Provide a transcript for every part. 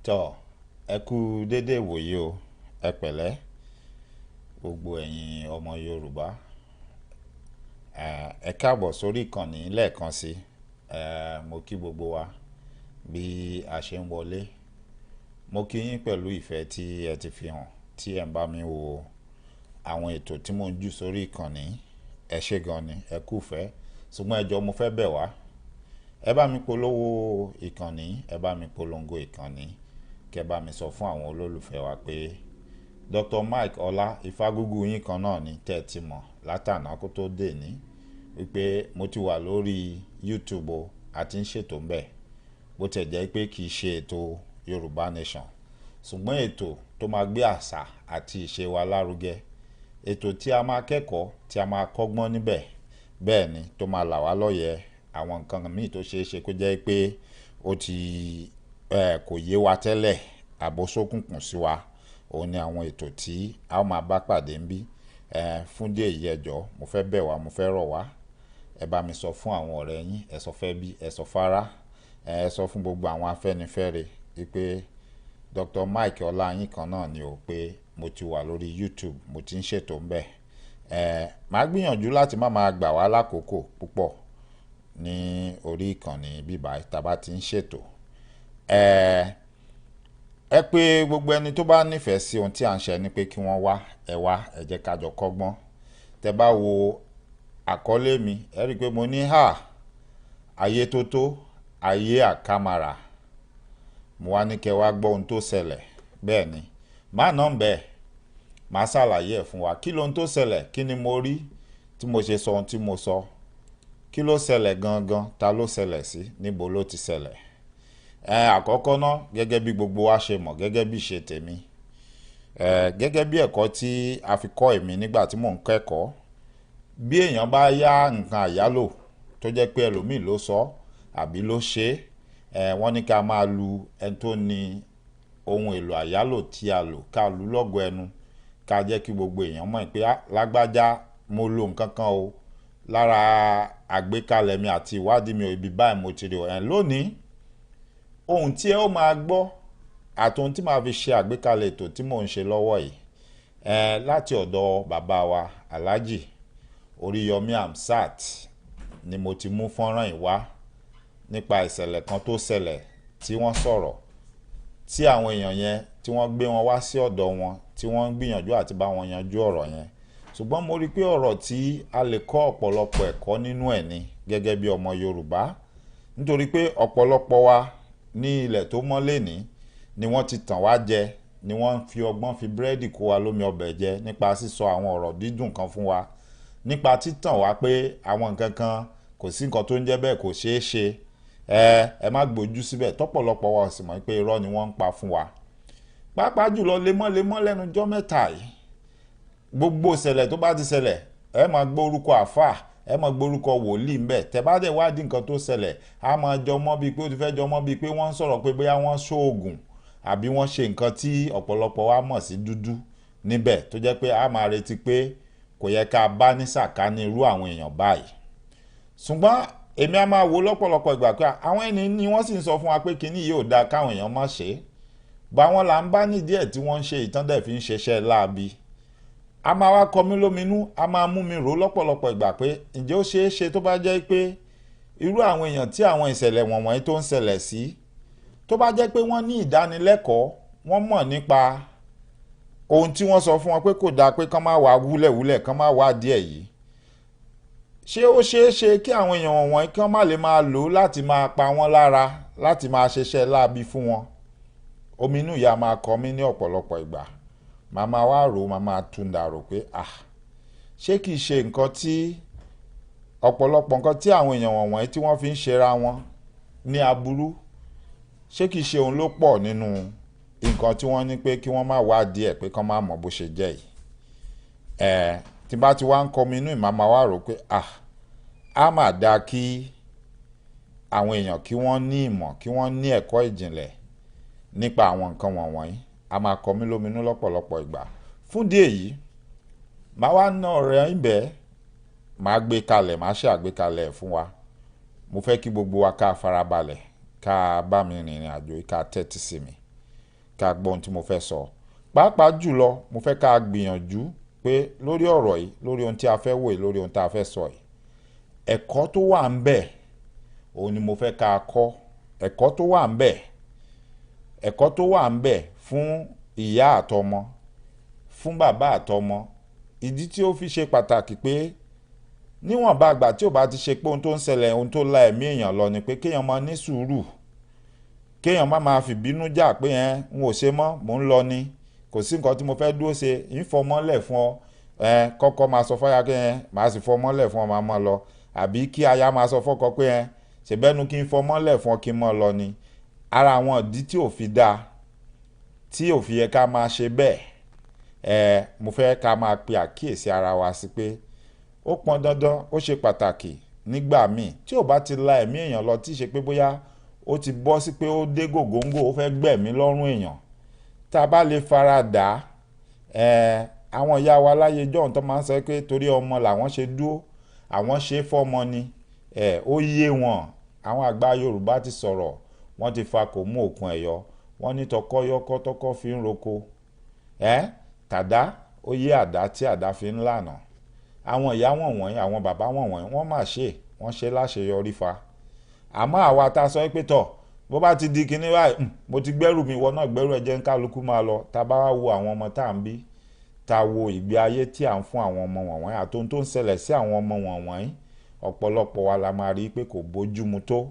Tọ́ ẹ kú dédé ìwòyí o, ẹ pẹ̀lẹ́ gbogbo ẹ̀yin ọmọ Yorùbá. Ẹ káàbọ̀ sórí ìkànnì lẹ́ẹ̀kan sí. Mo kí gbogbo wa bí a ṣe ń wọlé. Mo kí yín pẹ̀lú ìfẹ́ tí ẹ ti fi hàn tí ẹ ń bá mi wo àwọn ètò tí mò ń jù sórí ìkànnì. Ẹ ṣé gan ni, ẹ kú ìfẹ́. Ṣùgbọ́n ẹ jọ̀ọ́, mo fẹ́ bẹ̀ wá. Ẹ bá mi polówó ìkànnì, ẹ bá mi polongo ìkànnì, kí ẹ bá mi sọ fún àwọn olólùfẹ́ wa pé Dr. Mike Ọlá Ifágúgú yín kan náà ni tẹ́ ẹ ti mọ̀ látàná kó tó dé ní, wípé mo ti wà lórí YouTube o, àti ń ṣètò ńbẹ̀. Bó tiẹ̀ jẹ́ pé kì í ṣe ètò Yorùbá Nation, ṣùgbọ́n ètò tó máa gbé àṣà àti ìṣe wa lárugẹ, ètò tí a máa kẹ́kọ̀ọ́, tí a máa kọ́gbọ́n níbẹ̀, bẹ́ẹ̀ ni tó máa là wá lọ́yẹ̀ àwọn nǹkan míì tó ṣeé ṣe kó jẹ́ pé ó ti kò yé wa tẹ́lẹ̀ àbó ṣókùnkùn sí wa. Òun ni àwọn ètò tí a ó máa bá pàdé ńbí. Fún díẹ̀ yìí, ẹ jọ̀ọ́, mo fẹ́ bẹ̀ wá, mo fẹ́ rọ̀ wá. Ẹ bá mi sọ fún àwọn ọ̀rẹ́ yín, ẹ sọ fẹ́ bí, ẹ sọ fárá, ẹ sọ fún gbogbo àwọn afẹ́nifẹ́re wípé Dr. Mike Ọlá yín kan náà ni o, pé mo ti wà lórí YouTube, mo ti ń ṣètò ńbẹ̀. Màá gbìyànjú láti má máa gbà wá lákòókò púpọ̀ ní orí ìkànnì bíbá tá a bá ti ń ṣètò. Ẹ pé gbogbo ẹni tó bá nífẹ̀ẹ́ sí ohun tí à ń ṣe ni pé kí wọ́n wá, ẹ wá, ẹ jẹ́ ká jọ kọ́gbọ́n. Tẹ bá wo àkọlé mi, ẹ rí i pé mo ní hà ayé tó tó ayé àkàmàrà. Mo wá ní kẹ́ wá gbọ́ ohun tó ṣẹlẹ̀. Bẹ́ẹ̀ ni, má nà ń bẹ́ẹ̀, màá ṣàlàyé ẹ̀ fún wa. Kí lohun tó ṣẹlẹ̀? Kí ni mo rí tí mo ṣe sọ ohun tí mo sọ? Kí ló ṣẹlẹ̀ gangan? Ta ló ṣẹlẹ̀ sí? Níbo ló ti ṣẹlẹ̀? Àkọ́kọ́ ná, gẹ́gẹ́ bí gbogbo wa ṣe mọ̀, gẹ́gẹ́ bí ìṣe tèmi, gẹ́gẹ́ bí ẹ̀kọ́ tí a fi kọ́ èmi nígbà tí mò ń kẹ́kọ̀ọ́, bí èèyàn bá yá nǹkan àyálò tó jẹ́ pé ẹlòmíì ló sọ àbí ló ṣe é, wọ́n ní ká máa lu ẹni tó ní ohun èlò àyálò tí a lò, ká lu lọ́gọ ẹnu, ká jẹ́ kí gbogbo èèyàn mọ̀ pé lágbájá, mo lo nǹkan kan o lára àgbékalẹ̀ mi àti ìwádìí mi ò, ibi báyìí mo ti rí o. Lónìí, ohun tí ẹ ó máa gbọ́ àti ohun tí màá fi ṣe àgbékalẹ̀ ètò tí mò ń ṣe lọ́wọ́ yìí, láti ọ̀dọ̀ bàbá wa Alhaji Oríyọmí Hamzat ni mo ti mú fọ́nrán yìí wá nípa ìṣẹ̀lẹ̀ kan tó ṣẹlẹ̀ tí wọ́n sọ̀rọ̀ tí àwọn èèyàn yẹn tí wọ́n gbé wọn wá sí ọ̀dọ̀ wọn, tí wọ́n ń gbìyànjú àti bá wọn yanjú ọ̀rọ̀ yẹn. Ṣùgbọ́n mo rí i pé ọ̀rọ̀ tí a lè kọ́ ọ̀pọ̀lọpọ̀ ẹ̀kọ́ nínú ẹ̀ ni gẹ́gẹ́ bí ọmọ Yorùbá, nítorí pé ọ̀pọ̀lọpọ̀ wa ní ilẹ̀ tó mọ́ lénìí ni wọ́n ti tàn wá jẹ, ni wọ́n ń fi ọgbọ́n fi búrẹ́dì kó wa lómi ọbẹ̀ jẹ nípa sísọ àwọn ọ̀rọ̀ dídùn kan fún wa, nípa títàn wá pé àwọn nǹkan kan kò sí nǹkan tó ń jẹ́ bẹ́ẹ̀, kò ṣeé ṣe, ẹ má gbójú síbẹ̀. Tọ́pọ̀lọpọ̀ wa sì mọ̀ pé irọ́ ni wọ́n ń pa fún wa, pàápàá jùlọ lemọ́lemọ́ lẹ́nu jọ́ mẹ́ta yìí. Gbogbo ìṣẹ̀lẹ̀ tó bá ti ṣẹlẹ̀, ẹ máa gbọ́ orúkọ àáfàá, ẹ máa gbọ́ orúkọ wòlíì ńbẹ̀. Tẹ́ bá dẹ̀ wádìí nǹkan tó ṣẹlẹ̀, á máa jọ mọ́ bíi pé ó ti fẹ́ jọ mọ́ bíi pé wọ́n ń sọ̀rọ̀ pé bóyá wọ́n ṣoògùn àbí wọ́n ṣe nǹkan tí ọ̀pọ̀lọpọ̀ wa mọ̀ sí dúdú níbẹ̀, tó jẹ́ pé a máa retí pé kò yẹ ká bá ní sàkání irú àwọn èèyàn báyìí. Ṣùgbọ́n èmi á máa wo lọ́pọ̀lọpọ̀ ìgbà pé àwọn ẹni ni wọ́n sì ń sọ fún wa pé kinní yìí ò dáa, káwọn èèyàn má ṣe é, bá wọn là ń bá nídìí ẹ̀ tí wọ́n ń ṣe ìtàn dẹ̀ fi ń ṣeṣẹ́ láabi. A máa wá kọ mí lóminú, a máa mú mi rò lọ́pọ̀lọpọ̀ ìgbà pé ǹjẹ́ ó ṣeé ṣe tó bá jẹ́ pé irú àwọn èèyàn tí àwọn ìṣẹ̀lẹ̀ wọ̀nyí tó ń ṣẹlẹ̀ sí, tó bá jẹ́ pé wọ́n ní ìdánilẹ́kọ̀ọ́, wọ́n mọ̀ nípa ohun tí wọ́n sọ fún wọn pé kò dáa, pé kán má wá wúlẹ̀wúlẹ̀, kán má wá díẹ̀ yìí, ṣé ó ṣeé ṣe kí àwọn èèyàn wọ̀nyí kán má lè máa lò ó láti máa pa wọ́n lára, láti máa ṣiṣẹ́ láabi fún wọn? Omi inú ìyá máa kọ mí ní ọ̀pọ̀lọpọ̀ ìgbà. Màá máa wá rò, màá máa tún dàrò pé ah, ṣé kìí ṣe nǹkan tí ọ̀pọ̀lọpọ̀ nǹkan tí àwọn èèyàn wọ̀nyí tí wọ́n fi ń ṣera wọn ní aburú, ṣé kìí ṣe òun ló pọ̀ nínú nǹkan tí wọ́n ní pé kí wọ́n má wádìí ẹ̀, pé kán má mọ̀ bó ṣe jẹ́ yìí? Tí bá ti wá ń kọ mi inú, ìmọ̀ máa wá rò pé ah, á mà dáa kí àwọn èèyàn kí wọ́n ní ìmọ̀, kí wọ́n ní ẹ̀kọ́ ìjìnlẹ̀ nípa àwọn nǹkan wọ̀nyí. A máa kọ mí lóminú lọ́pọ̀lọpọ̀ ìgbà. Fún díẹ̀ yìí, màá wá ná ọ̀rẹ́ ibẹ̀, màá gbé kalẹ̀, màá ṣe àgbékalẹ̀ fún wa. Mo fẹ́ kí gbogbo wa ká farabalẹ̀, ká bá mi rìnrìn àjò yìí, ká tẹ́tí sí mi. ká gbọ́ ohun tí mo fẹ́ sọ. Pàápàá jùlọ mo fẹ́ ká gbìyànjú pé lórí ọ̀rọ̀ yìí, lórí ohun tí a fẹ́ wò yìí, lórí ohun tí a fẹ́ sọ yìí, ẹ̀kọ́ tó wà ń bẹ̀ òun ni mo fẹ́ ká kọ́. Ẹ̀kọ́ tó wà ń bẹ̀, ẹ̀kọ́ tó wà ń bẹ̀ fún ìyá àtọmọ, fún bàbá àtọmọ. Ìdí tí ó fi ṣe pàtàkì pé níwọ̀nba àgbà tí ò bá ti ṣe pé ohun tó ń ṣẹlẹ̀, ohun tó la ẹ̀mí èèyàn lọ ni pé kéèyàn máa ní sùúrù, kéèyàn má máa fìbínú jà pé ẹ n ò ṣe mọ́, mò ń lọ ni, kò sí nǹkan tí mo fẹ́ dúró ṣe, ń fọmọ́lẹ̀ fún ọ, ẹ kọ́kọ́ máa sọ fáyà kí ẹ máa sì fọmọ́lẹ̀ fún ọ máa mọ́ lọ, àbí kí aya máa sọ fọ́kọ pé ẹ ṣèbẹ́nu kí n fọmọ́lẹ̀ fún ọ kí n mọ́ lọ ni. Ara àwọn ìdí tí ò fi dáa, tí ò fi yẹ ká máa ṣe bẹ́ẹ̀, ẹ mo fẹ́ ká máa pe àkíyèsí ara wa sí pé ó pọn dandan, ó ṣe pàtàkì nígbà míì tí ò bá ti la ẹ̀mí èèyàn lọ, tí ì ṣe pé bóyá ó ti bọ́ sí pé ó dé gògóńgò, ó fẹ́ gbẹ̀mí lọ́rùn èèyàn, tá a bá lè fara dà á. Àwọn ìyá wa láyé jọ́hun tó máa ń sọ pé torí ọmọ làwọn ṣe dúró, àwọn ṣe fọ́mọ ni, ó yé wọn. Àwọn àgbà Yorùbá ti sọ̀rọ̀, wọ́n ti fa kò mú òkun ẹ̀yọ, wọ́n ní tọkọ́ yọkọ́ tọkọ́ fi ń roko, tàdá ó yé àdá tí àdá fi ń lànà. Àwọn ìyá wọ̀nwọ̀nyí, àwọn bàbá wọ̀nwọ̀nyí, wọ́n mà ṣe, wọ́n ṣe láṣeyọrí fa. Àmọ́ àwa ta sọ pé tọ̀ bó bá ti di kinní báyìí, mo ti gbẹ́rù mi, ìwọ náà gbẹ́rù ẹ, jẹ́ ń kálukú máa lọ. Ta bá wá wo àwọn ọmọ tá à ń bí, ta wo ìgbé ayé tí à ń fún àwọn ọmọ wọ̀nwọ̀nyí àti ohun tó ń ṣẹlẹ̀ sí àwọn ọmọ wọ̀nwọ̀nyí, ọ̀pọ̀lọpọ̀ wa la máa rí pé kò bójúmu tó.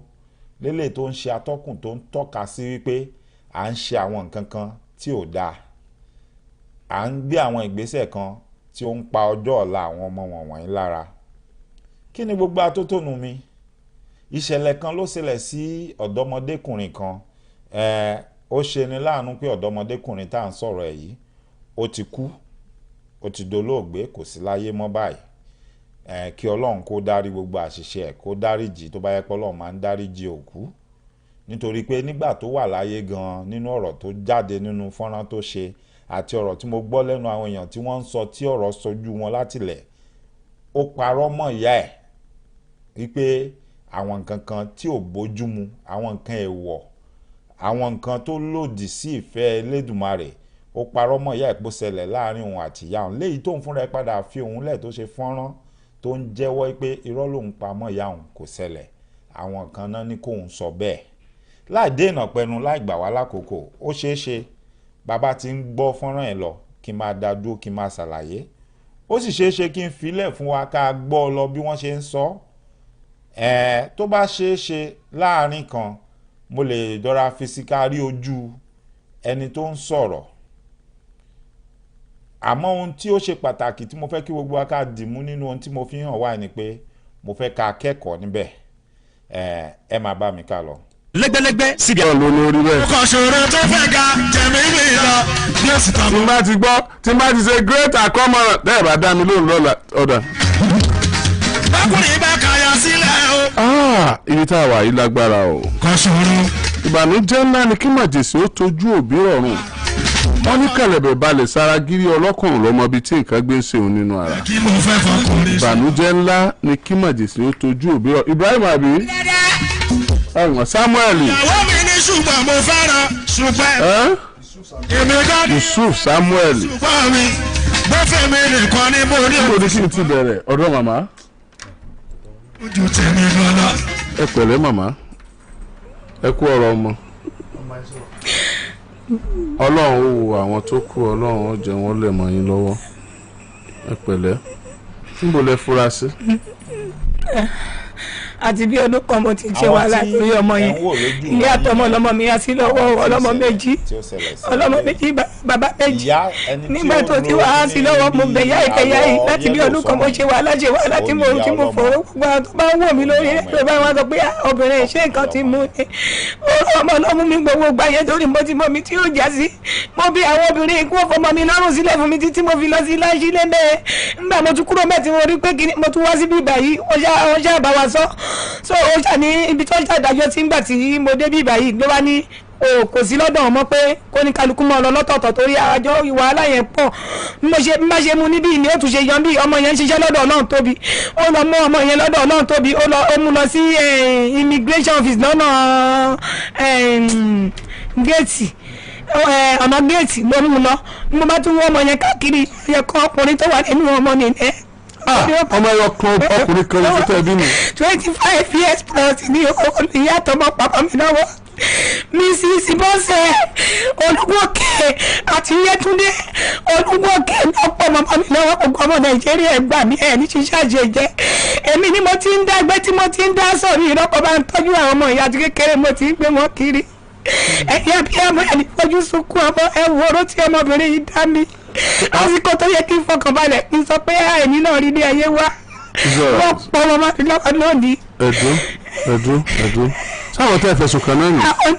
Lélẹ̀ tó ń ṣe atọ́kùn tó ń tọ́ka sí wípé à ń ṣe àwọn nǹkan kan tí ò dáa, à ń gbé àwọn ìgbésẹ̀ kan tí ó ń pa ọjọ́ ọ̀la àwọn ọmọ wọ̀nwọ̀nyí lára. Kí ni gbogbo atótónu mi? Ìṣẹ̀lẹ̀ kan ló ṣẹlẹ̀ sí ọ̀dọ́mọdékùnrin kan. Ó ṣe ni láàánú pé ọ̀dọ́mọdékùnrin tá à ń sọ̀rọ̀ ẹ̀ yìí, ó ti kú, ó ti dolóògbé, kò sí láyé mọ́ báyìí. Kí Ọlọ́run kó dárí gbogbo àṣìṣe ẹ̀, kó dáríjì tó bá yẹ pé Ọlọ́run máa ń dáríjì òkú. Nítorí pé nígbà tó wà láyé gan-an, nínú ọ̀rọ̀ tó jáde nínú fọ́nrán tó ṣe àti ọ̀rọ̀ tí mo gbọ́ lẹ́nu àwọn èèyàn tí wọ́n ń sọ, tí ọ̀rọ̀ sojú wọn látilẹ̀, ó parọ́ mọ́ ìyá ẹ̀ wípé àwọn nǹkan kan tí ò bójúmu, àwọn nǹkan èèwọ̀, àwọn nǹkan tó lòdì sí ìfẹ́ Elédùmarè, ó parọ́ mọ́ ìyá ẹ̀ pó ṣẹlẹ̀ láàrin òun àti ìyá òun. Léyìí tóun fúnra ẹ̀ padà fi òun lẹ̀ tó ṣe fọ́nrán tó ń jẹ́wọ́ pé irọ́ lòun pa mọ́ ìyá òun, kò ṣẹlẹ̀. Àwọn kan náà ní kóun sọ bẹ́ẹ̀. Láì dènà pẹnu, láì gbà wá lákòókò, ó ṣeé ṣe bàbá ti ń gbọ́ fọ́nrán ẹ̀ lọ kí n máa dá dúró, kí n máa ṣàlàyé. Ó sì ṣeé ṣe kí n filẹ̀ fún wa ká gbọ́ ọ lọ bí wọ́n ṣe ń sọ. Tó bá ṣeé ṣe láàrin kan, mo lè dọ́ra fi sí ká rí ojú ẹni tó ń sọ̀rọ̀. Àmọ́ ohun tí ó ṣe pàtàkì tí mo fẹ́ kí gbogbo wa ká dìmú nínú ohun tí mo fi hàn wá ni pé mo fẹ́ ká kẹ́kọ̀ọ́ níbẹ̀. Ẹ máa bá mi ká lọ. Lẹ́gbẹ́lẹ́gbẹ́ síbi àwọn ló lórí bẹ́ẹ̀. Ọkọ̀ ṣòro tó fẹ́ ga jẹ̀mí mi lọ bí ó sì tọ́. Tí n bá ti gbọ́, tí n bá ti ṣe great àkọ́mọ̀ràn, bẹ́ẹ̀ bá dá mi lóhùn lọ́la ọ̀dà. Bákùnrin bá kàyà sílẹ̀ o. Ibi tá a wà yìí lágbára o. Kọ̀ ṣòro. Ìbànújẹ́ ńlá ni kí màjèsí ó tojú òbí rọ̀rùn. Wọ́n ní kẹ̀lẹ̀bẹ̀ balẹ̀ sára gírí ọlọ́kùnrin lọ́mọ bíi tí nǹkan gbé ń ṣe òun nínú ara. Kí mo fẹ́ fọkùnrin. Ìbànújẹ́ ńlá ni kí màjèsí ó tojú òbí rọ̀rùn. Ibrahim àbí? Samuel. Ìyàwó mi ní ṣùgbọ́n mo fẹ́ràn ṣùgbọ́n. Èmi gan ni Yusuf Samuel. Ṣùgbọ́n mi bó fẹ́ mi nìkan ni mo ní. Níbo ni kí n ti bẹ̀rẹ̀? Ọ̀dọ̀ màmá. Ojú tèmi lọ́lọ́. Ẹ pẹ̀lẹ́ màmá, ẹ kú ọ̀rọ̀ ọmọ. Ọlọ́run ó wo àwọn tó kú, Ọlọ́run ó jẹ́ wọ́n lẹ̀ mọ́ yín lọ́wọ́. Ẹ pẹ̀lẹ́. Níbo lẹ fura sí? Àti bí ọdún kan mo ti ṣe wàhálà lórí ọmọ yẹn, ìyá àtọmọ ọlọmọ mi á sí lọ́wọ́, ọlọ́mọ méjì, ọlọ́mọ méjì, bàbá méjì. Nígbà tó ti wá á sí lọ́wọ́, mo bẹ̀ yá ìkẹyà yìí láti bí ọdún kan mo ṣe wàhálà, ṣe wàhálà tí mo fòrò gbogbo àwọn tó bá ń wò mí lórí ẹgbẹ́ bá wọn sọ pé obìnrin ṣé nǹkan ti mú ni. Ọmọ náà mú mi gbogbo gbà yẹn torí mo ti mọ mi tí yóò já sí. Mo bí àwọn obìnrin kú ọfọmọ mi lọ́rùn sílẹ̀ fún mi títí mo fi lọ sí láṣí lẹ́mẹ̀ẹ́. Nígbà mo tún kúrò mẹ́ẹ̀ tí mo rí pé mo tún wá síbí ìgbà yìí, wọ́n ṣá bá wa sọ. So ó ṣà ní ibi tó ṣàdájọ́ tí ń gbà tí mo dé bí ìgbà yìí ló wá ní kò sí lọ́dọ̀ ọmọ pé kó ní kálukú mọ́ ọ lọ lọ́tọ̀ọ̀tọ̀ torí àjọ wàhálà yẹn pọ̀. Bí mo ṣe mú níbí ni ó tún ṣe yan bí ọmọ yẹn ń ṣiṣẹ́ lọ́dọ̀ Ọlọ́run tóbi. Ó lọ mú ọmọ yẹn lọ́dọ̀ Ọlọ́run tóbi, ó mú lọ sí immigration office lọ́nà géètì. Ọ̀nà géètì ló mú lọ. Mo bá tún wọ́n ọmọ yẹn káàkiri, yẹ kọ́ ọkùnrin tó wà nínú ọmọ nìyẹn. Ọmọ ẹyọ kan ọkùnrin kan ló tẹ́ bí mi. 25 years plus ní ìyá àtọmọ pàpà mi lọ́wọ́. Mrs. Bọ́sẹ̀ Olúgòkè àti Yétúndé Olúgòkè lọ́pọ̀ màmá mi lọ́wọ́. Gbogbo ọmọ Nàìjíríà gbà mí ẹ̀ ní ṣíṣe àjẹjẹ. Èmi ni mo ti ń dá ẹgbẹ́ tí mo ti ń dá sọ̀rọ̀ ìrọ́pọ̀ bá ń tọ́jú àwọn ọmọ ìyá àti kékeré mo ti ń gbé wọn kiri. Ẹ̀yà bí ọmọ ẹni fojú sunkún ọmọ ẹ wo oró tí ọmọbìnrin yìí dá mi. Àsìkò tó yẹ kí n fọkànbalẹ̀ kí n sọ pé àìní náà rí ní ayé wá. Wọ́n pọ̀ màmá mi lọ́wọ́ lónìí. Ẹ̀dùn ẹ̀dùn ẹ̀dùn sáwọn tẹ́ ẹ fẹ̀sùn kàn náà nì. Àwọn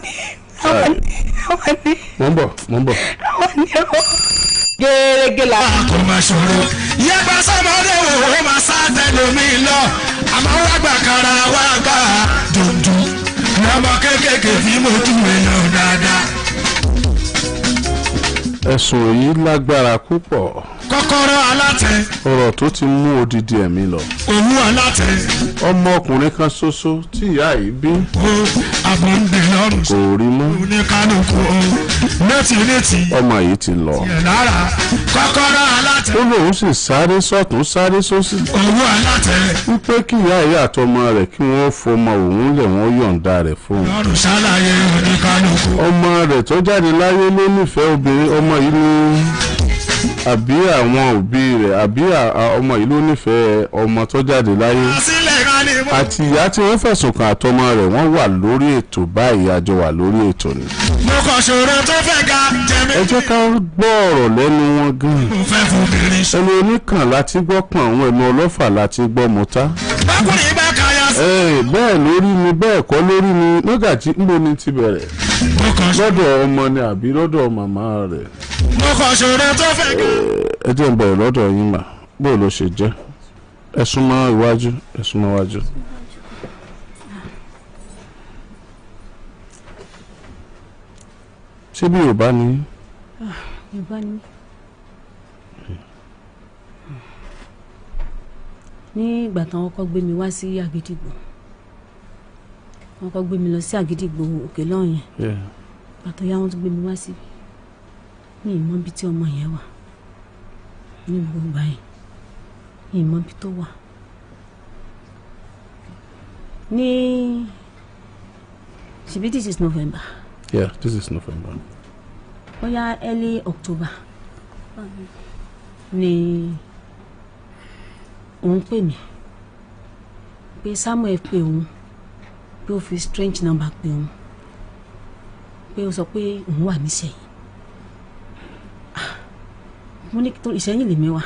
ní. Mò ń bọ̀ mò ń bọ̀. Àwọn ní o. Gẹ́gẹ́ la. Kò máa ṣòro. Yẹ́pà sọ́mọdé wo ó máa sá tẹlomi lọ. Àmọ́ wá gbà kára wá gbà dùndùn. Lọ́mọ kéékèèké fi mojú èèyàn dáadáa. Ẹ̀sùn yìí lágbára púpọ̀. Kọ́kọ́rọ́ alátẹ. Ọ̀rọ̀ tó ti mú odidi ẹ̀mí lọ. Owó alátẹ. Ọmọkùnrin kan ṣoṣo tí ìyá yìí bí. O àbọ̀ǹdè lọ́rùn. Kò rí mọ́. Oníkálukú o létí létí. Ọmọ yìí ti lọ. Tiẹ̀ lára kọ́kọ́rọ́ alátẹ. Ó lóun sì sáré sọ́tún sáré sósì. Owó alátẹ. Wípé kí ìyá yìí àtọmọ rẹ̀ kí wọ́n fọmọ òun lẹ̀ wọ́n yọ̀ǹda rẹ̀ fóun. Lọ́rùn ṣàlàyé oníkálukú. Ọmọ rẹ̀ tó jáde láyé ló nífẹ̀ẹ́ obìnrin ọmọ yìí ní àbí àwọn òbí rẹ̀ àbí ọmọ yìí ló nífẹ̀ẹ́ ọmọ tó jáde láyé. Àti ìyá tí wọ́n fẹ̀sùn kàn àtọmọ rẹ̀ wọ́n wà lórí ètò báyìí, àjọ wà lórí ètò ni. Mo kàn ṣòro tó fẹ́ ga jẹ̀mí. Ẹ jẹ́ ká gbọ́ ọ̀rọ̀ lẹ́nu wọn gan. Mo fẹ́ fòbìnrin ṣe. Ẹnu oníkàn láti gbọ́ pọ̀n àwọn ẹnu ọlọ́fà láti gbọ́ mọ́tá. Bákùnrin bá kaya sí. Bẹ́ẹ̀ lórí mi bẹ́ẹ̀ kọ́ lórí mi mọ́gàjí ńbo ni ti bẹ̀rẹ̀. Lọ́dọ̀ ọmọ ni àbí lọ́dọ̀ màmá rẹ̀. Mo kàn ṣòro tó fẹ́ ga. Ẹ jẹ́ n bẹ̀rẹ̀ lọ́dọ̀ yín mà bó ló ṣe jẹ́. Ẹ súnmọ́ iwájú, ẹ súnmọ́ iwájú. Ṣé bí Yorùbá ni? Yorùbá ni. Ní ìgbà tán wọ́n kọ́ gbé mi wá sí Àgídìgbò. Wọ́n kọ́ gbé mi lọ sí Àgídìgbò òkè lọ́hùn yẹn. Ìgbà tó yá wọ́n tún gbé mi wá síbi. Mi ì mọ ibi tí ọmọ yẹn wà. Ní gbogbo ìgbà yẹn. Mi ì mọ ibi tó wà. Ní ṣebí this is November. Yeah, this is November. Bóyá early October ni òun pè mí pé Samuel pè òun pé ó fi strange number pè òun pé ó sọ pé òun wà nísẹ̀yìn. Mo ní Ìṣẹ̀yìn lèmi wà.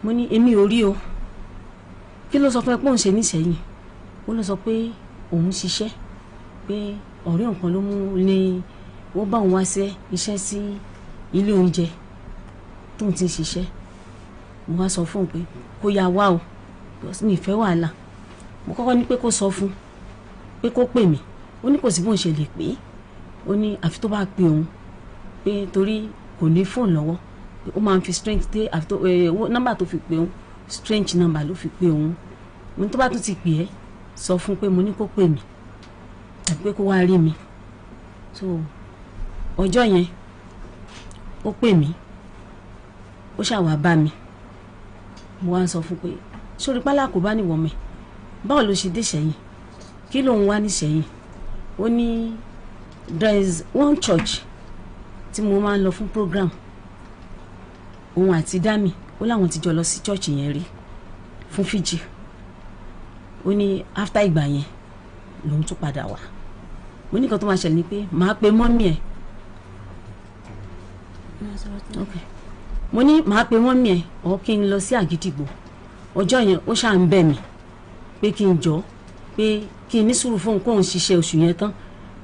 Mo ní èmi ò rí o. Kí ló sọ fún ẹ pé òun ṣe nísẹ̀yìn? Ó ló sọ pé òun ṣiṣẹ́ pé ọ̀rẹ́ nǹkan ló mú ní ó bá òun wá ṣe iṣẹ́ sí ilé oúnjẹ tóun ti ń ṣiṣẹ́. Mo wá sọ fún un pé kó yá wá o, mi ìfẹ́ wàhálà. Mo kọ́kọ́ ní pé kó sọ fún pé kó pè mí. Ó ní kò sí bóun ṣe lè pè é. Ó ní àfi tó bá pe òun pé torí kò ní fóònù lọ́wọ́. Ó máa ń fi strange dé àfi tó nọ́mbà tó fi pè òun strange number ló fi pè òun. Mo ní tó bá tún ti pè é sọ fún pé mo ní kó pè mí tàbí pé kó wá rí mi. So ọjọ́ yẹn ó pè mí, ó ṣàwá bá mi. Mo wá ń sọ fún pé sórí pálá kò bá níwọ̀n mi, báwo ló ṣe dé Ìṣẹ̀yìn, kí ló ń wá níṣẹ̀yìn? Ó ní there is one church tí mo máa ń lọ fún program. Òun àti Dami ó láwọn ti jọ lọ sí church yẹn rí fún Fiji. Ó ní after ìgbà yẹn lòun tún padà wá. Mo ní nǹkan tó máa ṣẹlẹ̀ ni pé màá pe mọ́mí ẹ̀. Okay. Mo ní màá pe mọ́mí ẹ̀ ọ̀ kí n lọ sí Àgídìgbò. Ọjọ́ yẹn ó ṣáà ń bẹ̀ mí pé kí n jọ pé kí n ní sùúrù fóun kóun ṣiṣẹ́ oṣù yẹn tán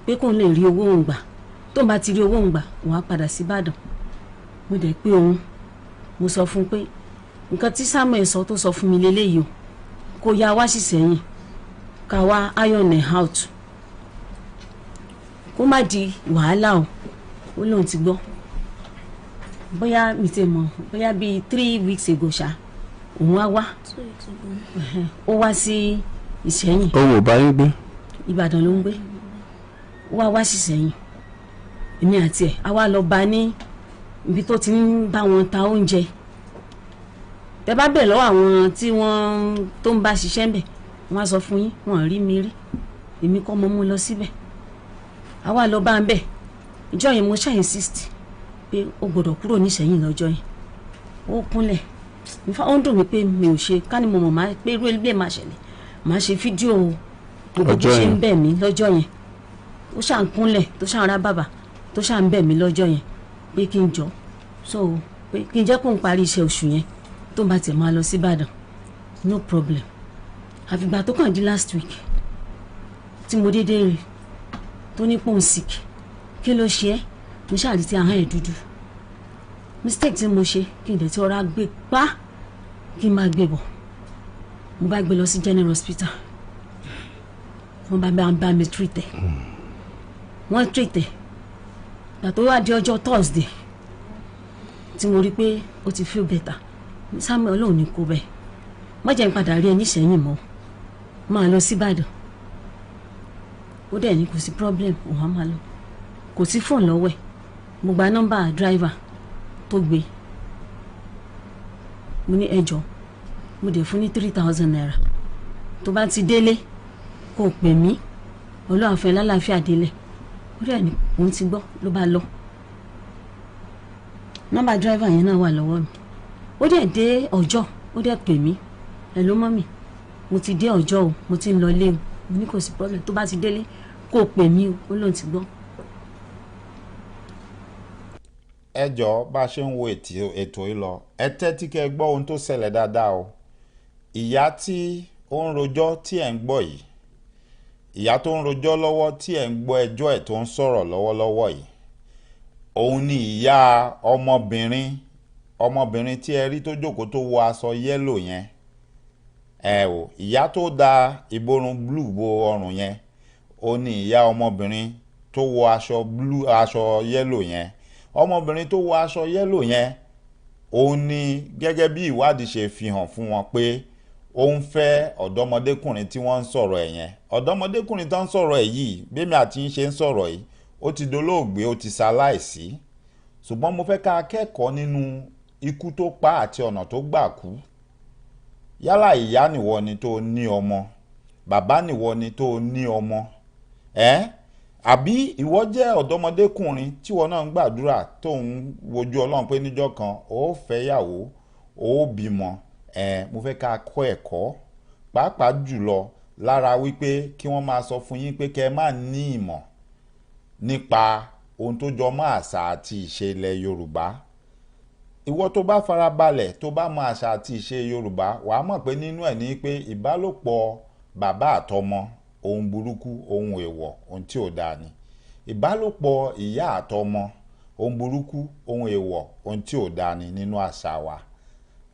pé kóun lè rí owó òun gbà. Tóun bá ti rí owó òun gbà òun á padà sí Ìbàdàn. Mo dẹ̀ pé òun mo sọ fún un pé nǹkan tí Samuel sọ tó sọ fún mi leléyìí o, kó yá wá sí Ìṣẹ̀yìn ká wá iron ẹ̀ out kó má di wàhálà o. Ó lóun ti gbọ́. Bóyá mi ti mọ̀ bóyá bíi 3 weeks ago ṣá òun á wá. Ó wá sí Ìṣẹ̀yìn. Òun ò bá yín gbé. Ìbàdàn ló ń gbé. Ó wá wá sí Ìṣẹ̀yìn. Èmi àti ẹ̀ a wá lọ bá ní ibi tó ti ń bá wọn ta oúnjẹ. Tẹ bá bẹ̀ lọ́wọ́ àwọn tí wọ́n tó ń bá ṣiṣẹ́ ń bẹ̀, wọ́n á sọ fún yín, wọ́n rí mi rí, èmi kọ́ mo mú lọ síbẹ̀. A wá lọ bá ń bẹ̀. Ìjọ yẹn mo ṣe insist pé ó gbọ́dọ̀ kúrò níṣẹ́yìn lọ́jọ́ yẹn. Ó kúnlẹ̀. Nfa ó ń dùn mí pé mi ò ṣe, ká ní mo mọ̀ máa pé irú ilé máa ṣẹlẹ̀, máa ṣe fídíò gbogbo bó ṣe ń bẹ̀ mí lọ́jọ́ yẹn. Ó ṣà ń kúnlẹ̀, tó ṣà ń rá bàbà, tó ṣà ń bẹ̀ mí lọ́jọ́ yẹn pé kí n jọ, so pé kí n jẹ́ kó n parí iṣẹ́ oṣù yẹn, tó ń bá tiẹ̀ máa lọ sí Ìbàdàn, no problem. Àfìgbà tó kàn di last week tí mo dédé rí tó ní pòun sick. Kí ló ṣe é? Mo ṣáà rí tí ahọ́n ẹ̀ dúdú. Mistake tí mo ṣe, kí n dẹ̀ tí ọ̀rá gbé pa, kí n máa gbé bọ̀. Mo bá gbé lọ sí general hospital, wọ́n bá mi treat ẹ̀. Wọ́n treat ẹ̀. Gbà tó wá di ọjọ́ Thursday tí mo rí pé ó ti feel better, Samuel, Ọlọ́run ní kó bẹ́ẹ̀, má jẹ́ n padà rí ẹ níṣẹ́yìn mọ́, máa lọ sí Ìbàdàn. Ó dẹ̀ ní kò sí problem, òun á máa lọ. Kò sí fóònù lọ́wọ́ ẹ̀. Mo gba nọ́mbà driver tó gbé. Mo ní ẹjọ́, mo dẹ̀ fún ní 3,000 naira, tó bá ti délé kó pè mí, Ọlọ́run fẹ́ lálàáfíà délẹ̀. Ó dẹ̀ ní òun ti gbọ́, ló bá lọ. Nọ́mbà driver yẹn náà wà lọ́wọ́ mi. Ó dẹ̀ dé ọjọ́, ó dẹ̀ pè mí, hello mọ́mì, mo ti dé ọjọ́ o, mo ti ń lọ ilé o. Mo ní kò sí problem, tó bá ti délé kó pè mí o. Ó lóun ti gbọ́. Ẹ jọ̀ọ́, bá a ṣe ń wo ètò yìí lọ, ẹ tẹ́tí kẹ́ ẹ gbọ́ ohun tó ṣẹlẹ̀ dáadáa o. Ìyá tí ó ń rojọ́ tí ẹ̀ ń gbọ́ yìí, ìyá tó ń rojọ́ lọ́wọ́ tí ẹ̀ ń gbọ́ ẹjọ́ ẹ̀ tó ń sọ̀rọ̀ lọ́wọ́lọ́wọ́ yìí, òun ni ìyá ọmọbìnrin tí ẹ rí tó jókòó tó wọ aṣọ yẹ́lò yẹn. Ẹ o, ìyá tó da ìborùn blue bo ọrùn yẹn, òun ni ìyá ọmọbìnrin tó wọ aṣọ blue, aṣọ yẹ́lò yẹn. Ọmọbìnrin tó wọ aṣọ yẹ́lò yẹn, òun ni gẹ́gẹ́ bí ìwádìí ṣe fi hàn fún wọn pé ó ń fẹ́ ọ̀dọ́mọdékùnrin tí wọ́n ń sọ̀rọ̀ ẹ̀ yẹn. Ọ̀dọ́mọdékùnrin tó ń sọ̀rọ̀ ẹ̀ yìí, bẹ́mi àti ń ṣe ń sọ̀rọ̀ yìí, ó ti dolóògbé, ó ti ṣaláìsí. Ṣùgbọ́n mo fẹ́ ká kẹ́kọ̀ọ́ nínú ikú tó pa àti ọ̀nà tó gbà kú. Yálà ìyá nìwọ ni tó ní ọmọ, bàbá nìwọ ni tó ní ọmọ, ẹ́ àbí ìwọ jẹ́ ọ̀dọ́mọdékùnrin tí ìwọ náà ń gbàdúrà tó ń wojú Ọlọ́run pé níjọ́ kan ó fẹ́yàwó, ó bímọ. Mo fẹ́ ká kọ́ ẹ̀kọ́ pàápàá jùlọ lára wípé kí wọ́n máa sọ fún yín pé kẹ́ ẹ má ní ìmọ̀ nípa ohun tó jọ mọ́ àṣà àti ìṣe ilẹ̀ Yorùbá. Ìwọ tó bá farabalẹ̀, tó bá mọ àṣà àti ìṣe Yorùbá, wàá mọ̀ pé nínú ẹ̀ ní pé ìbálòpọ̀ bàbá àtọmọ ohun burúkú, ohun èèwọ̀, ohun tí ò dáa ni. Ìbálòpọ̀ ìyá àtọmọ ohun burúkú, ohun èèwọ̀, ohun tí ò dáa ni nínú àṣà wa.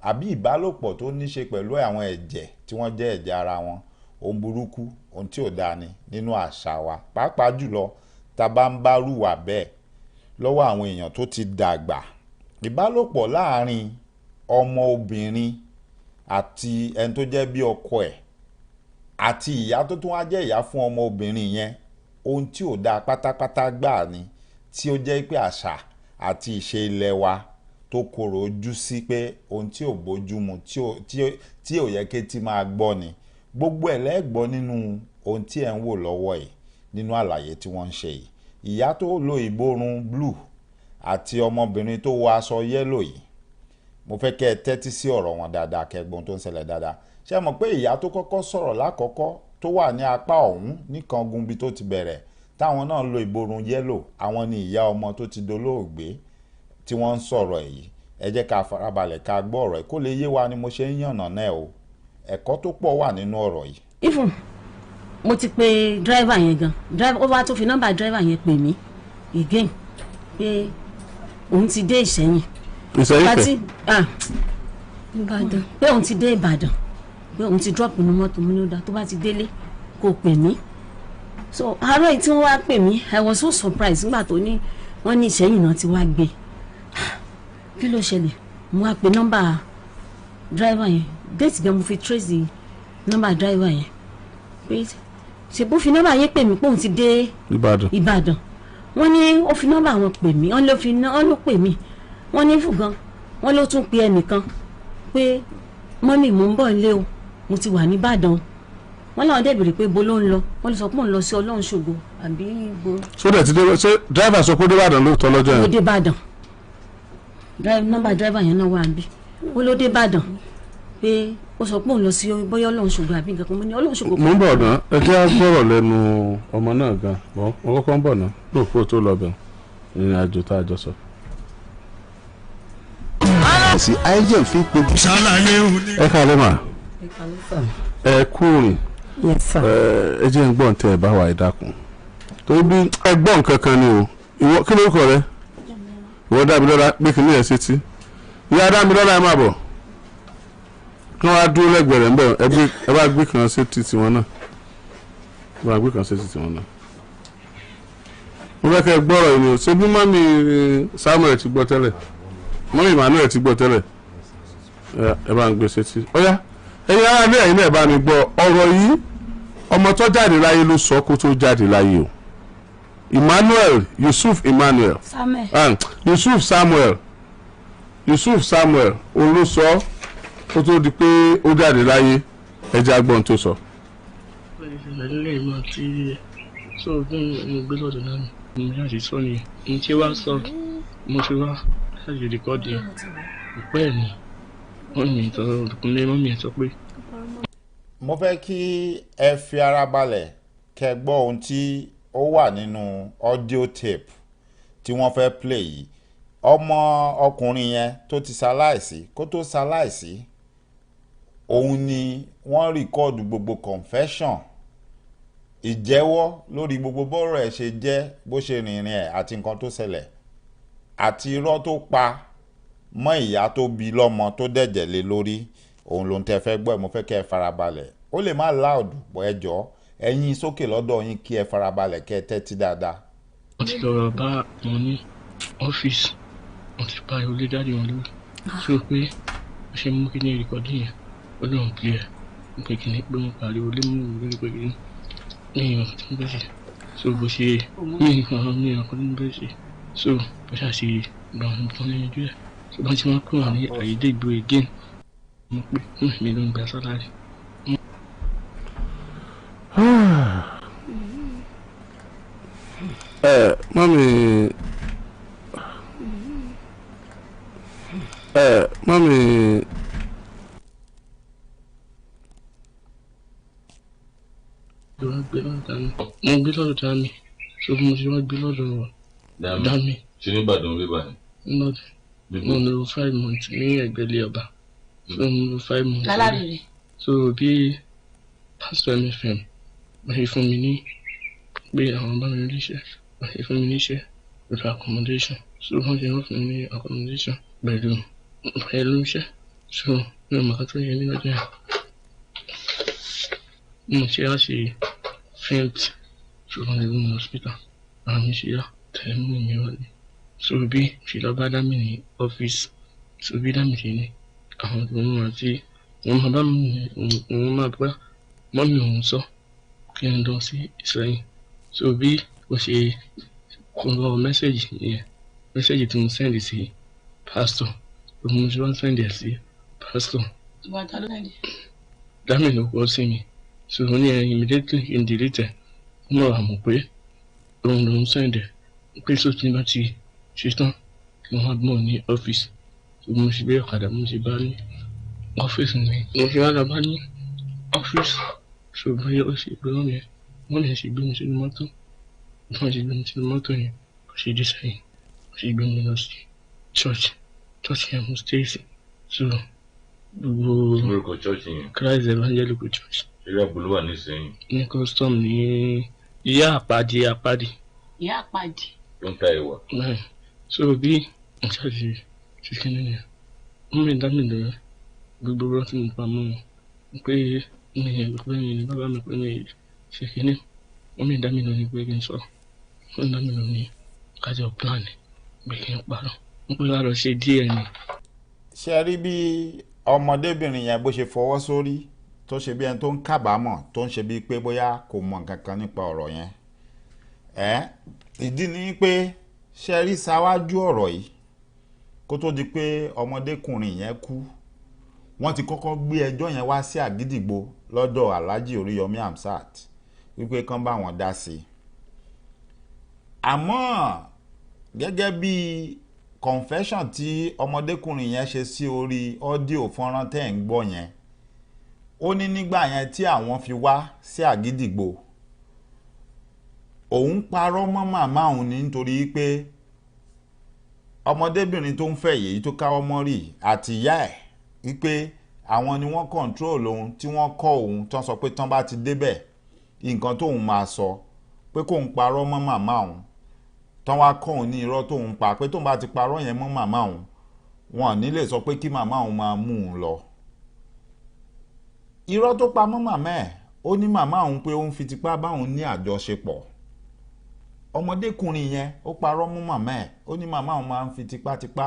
Àbí ìbálòpọ̀ tó ní ṣe pẹ̀lú àwọn ẹ̀jẹ̀ tí wọ́n jẹ́ ẹ̀jẹ̀ ara wọn, ohun burúkú, ohun tí ò dáa ni nínú àṣà wa. Pàápàá jùlọ tá bá ń bá rúwà bẹ́ẹ̀ lọ́wọ́ àwọn èèyàn tó ti dàgbà. Ìbálòpọ̀ láàrin ọmọ obìnrin àti ẹni tó jẹ́ bí ọkọ ẹ̀ àti ìyá tó tún wá jẹ́ ìyá fún ọmọ obìnrin yẹn, ohun tí ò dáa pátápátá gbáà ni, tí ó jẹ́ pé àṣà àti ìṣe ilẹ̀ wa tó korò ojú sí pé ohun tí ò bójú mu, tí ò yẹ kétí máa gbọ́ ni. Gbogbo ẹ̀ lẹ́gbọ́ nínú ohun tí ẹ̀ ń wò lọ́wọ́ yìí nínú àlàyé tí wọ́n ń ṣe yìí. Ìyá tó lo ìborùn blue àti ọmọbìnrin tó wọ aṣọ yẹ́lò yìí, mo fẹ́ kẹ́ ẹ tẹ́tí sí ọ̀rọ̀ wọn dáadáa, kẹ́ ẹ gbọ́n tó ń ṣẹlẹ̀ dáadáa. Ṣé ẹ mọ̀ pé ìyá tó kọ́kọ́ sọ̀rọ̀ lákọ̀ọ́kọ́ tó wà ní apá ọ̀hún níkangun bí tó ti bẹ̀rẹ̀, táwọn náà lo ìborùn yẹ́lò, àwọn ni ìyá ọmọ tó ti dolóògbé tí wọ́n ń sọ̀rọ̀ èyí. Ẹ jẹ́ ká farabalẹ̀ ká gbọ́ ọ̀rọ̀ ẹ̀ kó lè yé wa ni mo ṣe ń yànnà náà o. Ẹ̀kọ́ tó pọ̀ wà nínú ọ̀rọ̀ yìí. Even mo ti pe driver yẹn gan, driver ó wá tó fi nọ́mbà driver yẹn pè mí again pé òun ti dé Ìṣẹ̀yìn. Ìṣẹ̀yìn kẹ̀? Ìbàdàn, pé òun ti dé Ìbàdàn, pé òun ti drop nínú mọ́tò. Mi ní ó dáa, tó bá ti délé kó pè mí. So àárọ̀ yìí tí wọ́n wá pè mí, I was so surprised nígbà tó ní wọ́n ní Ìṣẹ̀yìn náà ti wá gbé. Kí ló ṣẹlẹ̀? Mo wá pe nọ́mbà driver yẹn, déètì gan mo fi trace nọ́mbà driver yẹn pé ṣe bó fi nọ́mbà yẹn pè mí pé òun ti dé Ìbàdàn. Wọ́n ní ó fi nọ́mbà wọn pè mí, wọ́n ló fi wọ́n ló pè mí. Wọ́n ní fùgàn wọ́n ló tún pe ẹnìkan pé mọ́mì mò ń bọ̀ nílé o, mo ti wà nìbàdàn. Wọ́n láwọn dẹ̀ béèrè pé bo ló ń lọ, wọ́n ló sọ pé òun lọ sí Ọlọ́run ṣògo àbí ibo. Sódẹ̀ ti dé, ṣé dírẹ́fà sọ pé ó dé Ìbàdàn lóòótọ́ lọ́jọ́ yẹn? Ó dé Ìbàdàn, nọ́mbà dírẹ́fà yẹn náà wà níbí. Ó ló dé Ìbàdàn pé ó sọ pé òun lọ sí bóyá Ọlọ́run ṣògo àbí nǹkan kan. Mo ní Ọlọ́run ṣògo. Mo ń bọ̀ náà, ẹ jẹ́ á gbọ́rọ̀ lẹ́nu ọmọ náà gan. Bọ́ mo kọ́kọ́ ń bọ̀ náà lóòpọ̀ tó lọ bẹ̀ ìrìn àjò tá a jọ sọ. Sí IGM fi pe. Ṣàlàyé òní. Ẹ káalẹ́ mà, ẹ kú rìn. Yes sir. Ẹ jẹ́ ń gbọ́n tẹ ẹ bá wà, ẹ dákun, torí bí ẹ gbọ́ nǹkan kan ni o. Ìwọ kí ló kọ rẹ? Ìwọ Dámilọ́lá, pé kí ni ẹ ṣe tí ìyá Dámilọ́lá, ẹ má bọ̀ kí wọ́n á dúró lẹ́gbẹ̀ẹ́ rẹ̀ ń bẹ̀. Ẹ bá gbé kan sétí tiwọn náà, ẹ bá gbé kan sétí tiwọn náà. Mo fẹ́ kẹ́ ẹ gbọ́rọ̀ yìí ni o. Ṣé bí mọ́mí Samuel ti gbọ́ tẹ́lẹ̀, mọ́mí Emmanuel ti gbọ́ tẹ́lẹ̀, ẹ bá ń gbé sétí. Ọ̀yá, ẹ̀yin ará ilé, ẹ̀yin náà ẹ bá mi gbọ́ ọ̀rọ̀ yìí. Ọmọ tó jáde láyé ló sọ kó tó jáde láyé o. Emmanuel Yusuf Emmanuel Samuel. Yusuf Samuel, Yusuf Samuel òun ló sọ kó tó di pé ó jáde láyé. Ẹjẹ agbọ́n tó sọ. Ìṣẹ̀lẹ̀ ìmọ̀ tí sọ fún mi gbé lọ́dọ̀ náà ni mo ṣáà ṣe sọ ni mo ṣe wá sọ, mo ṣe wá ṣáà record ẹ̀ ìpẹ́ ni wọ́n mi sọ olùkúnlé mọ́mí ẹ̀ sọ pé. Mo fẹ́ kí ẹ fi ara balẹ̀ kẹ́ gbọ́ ohun tí ó wà nínú audio tape tí wọ́n fẹ́ play yìí. Ọmọ ọkùnrin yẹn tó ti ṣaláìsí, kó tó ṣaláìsí, òun ni wọ́n record gbogbo confession, ìjẹ́wọ́ lórí gbogbo bọ́rọ̀ ẹ̀ ṣe jẹ́, bó ṣe rìnrìn ẹ̀ àti nǹkan tó ṣẹlẹ̀ àti irọ́ tó pa mọ́ ìyá tó bí lọ́mọ tó dẹ̀jẹ̀ lé lórí. Òun ló ń tẹ́ fẹ́ gbọ́ ẹ̀. Mo fẹ́ kẹ́ ẹ farabalẹ̀. Ó lè má loud bọ̀, ẹ jọ̀ọ́, ẹ̀yin sókè lọ́dọ̀ yín kí ẹ farabalẹ̀ kẹ́ ẹ tẹ́tí dáadáa. Wọ́n ti lọ bá wọn ní ọ́fíìsì, wọ́n ti pa ìwọlé dáàdì wọn lórí sọ pé ó ṣe mú kí ní record yẹn, ó lóun clear pé kí ni pé wọ́n pariwo lé mú mi lórí pé kí ni ní ìwọ̀n tí mo fẹ́ ṣe. So bó ṣe ní ìwọ̀n ní ìwọ̀n tí mo fẹ́ ṣe, so bó ṣe àṣe gbà wọn tó ní ojú ẹ̀. So bá ti wọ́n kúrò ní àyédègbò again, mo pé mi ló ń gba salary. Ẹ mọ́mí, ẹ mọ́mí. Mo gbé lọ́dọ̀ dami, mo gbé lọ́dọ̀ dami. So mo ti wá gbé lọ́dọ̀ dami. Ṣe ní Ìbàdàn bí báyìí? Lọ́dọ̀ mo lò 5 months ní ẹgbẹ́ ilé ọba. So mo lò 5 months. Lálárèrè. So bí Pastor MFM wọ́n ṣe fún mi ní pé àwọn bá mi ríṣẹ́, wọ́n ṣe fún mi níṣẹ́ pẹ̀lú accommodation. So wọ́n ṣe wọ́n fún mi ní accommodation pẹ̀lú iṣẹ́. So mi ò mọ̀ ká tó yẹ ní ọjọ́ yẹn, mo ṣe á ṣe faint. So wọ́n lè mú mi hospital, àwọn mi ṣe yá tẹ̀lé mú mi wọlé. So bí ṣe lọ bá dámì ní ọ́fíìsì, so bí dámì ṣe ní àwọn tó mú àti òun máa bá mi, òun máa bá mọ́mí òun sọ kí n lọ sí Ìsẹ́yìn. So bí ó ṣe kó lọ message yẹn, message tí mo send sí pásítọ̀, mo ṣe wá send ẹ̀ sí pásítọ̀. Dámì ló kọ́ sí mi. So ó ní ẹ immediately kí n delete ẹ̀, ó mọ̀ àmọ̀ pé òun lòún send ẹ̀ pé. So tí n bá ti ṣe tán, mo máa bọ̀ ní ọ́fíìsì. So mo ṣe gbé ọ̀kadà, mo ṣe bá ní ọ́fíìsì mi, mo ṣe wá lọ bá ní ọ́fíìsì. So bóyá ó ṣe gbé mọ́mí ẹ̀, mọ́mí ẹ̀ ṣe gbé mi sínú mọ́tò, bí wọ́n ṣe gbé mi sínú mọ́tò yẹn, ó ṣe dé sẹ́yìn, ó ṣe gbé mi lọ sí church. Church yẹn mo stay sí. So gbogbo Orúkọ church yẹn? Christ Evangelical Church. Eré àbúrò wà nísìnyí? Ní custom ní ìyá àpàdé àpàdé. Ìyá àpàdé. Tó ń ta ẹ̀wà. Bẹ́ẹ̀. So bí mo ṣáà ṣe kí nìyẹn, mọ́mí dá mi lóyún gbogbo ọ̀rọ̀ tí mo pa mọ́ wọn pé mi pé mi ní bàbá mi pé mi ṣe kíní. Mọ́mí dá mi lóyún pé kí n sọ, wọ́n dá mi lóyún kájọ plan pé kí n parọ́, wọ́n pé wàá lọ ṣe DNA. Ṣe rí bí ọmọdébìnrin yẹn bó ṣe fọwọ́ sórí, tó ṣe bí ẹni tó ń kábàámọ̀, tó ń ṣe bíi pé bóyá kò mọ nǹkan kan nípa ọ̀rọ̀ yẹn? Ẹ ìdí ni pé ṣe rí ṣáwájú ọ̀rọ̀ yìí kó tó di pé ọmọdékùnrin yẹn kú, wọ́n ti kọ́kọ́ gbé ẹjọ́ yẹn wá sí Àgídìgbo lọ́dọ̀ Alhaji Oríyọmí Hamzat wípé kán bá wọn dá sí i. Àmọ́ gẹ́gẹ́ bí confession tí ọmọdékùnrin yẹn ṣe sí orí ọ́díò fọ́nrán tẹ́ ń gbọ́ yẹn, ó ní nígbà yẹn tí àwọn fi wá sí Àgídìgbo, òun parọ́ mọ́ màmá òun ní nítorí pé ọmọdébìnrin tó ń fẹ́ yìí tó káwọ́ mọ́rì àti ìyá ẹ̀ wípé àwọn ni wọ́n control òun, tí wọ́n kọ́ òun, tán sọ pé tán bá ti débẹ̀ nǹkan tóun máa sọ pé kóun parọ́ mọ́ màmá òun, tán wá kọ́ òun ní irọ́ tóun pa pé tóun bá ti parọ́ yẹn mọ́ màmá òun, wọn ò ní lè sọ pé kí màmá òun máa mú òun lọ. Irọ́ tó pa mọ́ màmá ẹ̀, ó ní màmá òun pé ó ń fi tipá bá òun ní àjọṣepọ̀. Ọmọdékùnrin yẹn ó parọ́ mọ́ màmá ẹ̀, ó ní màmá òun máa ń fi tipátipá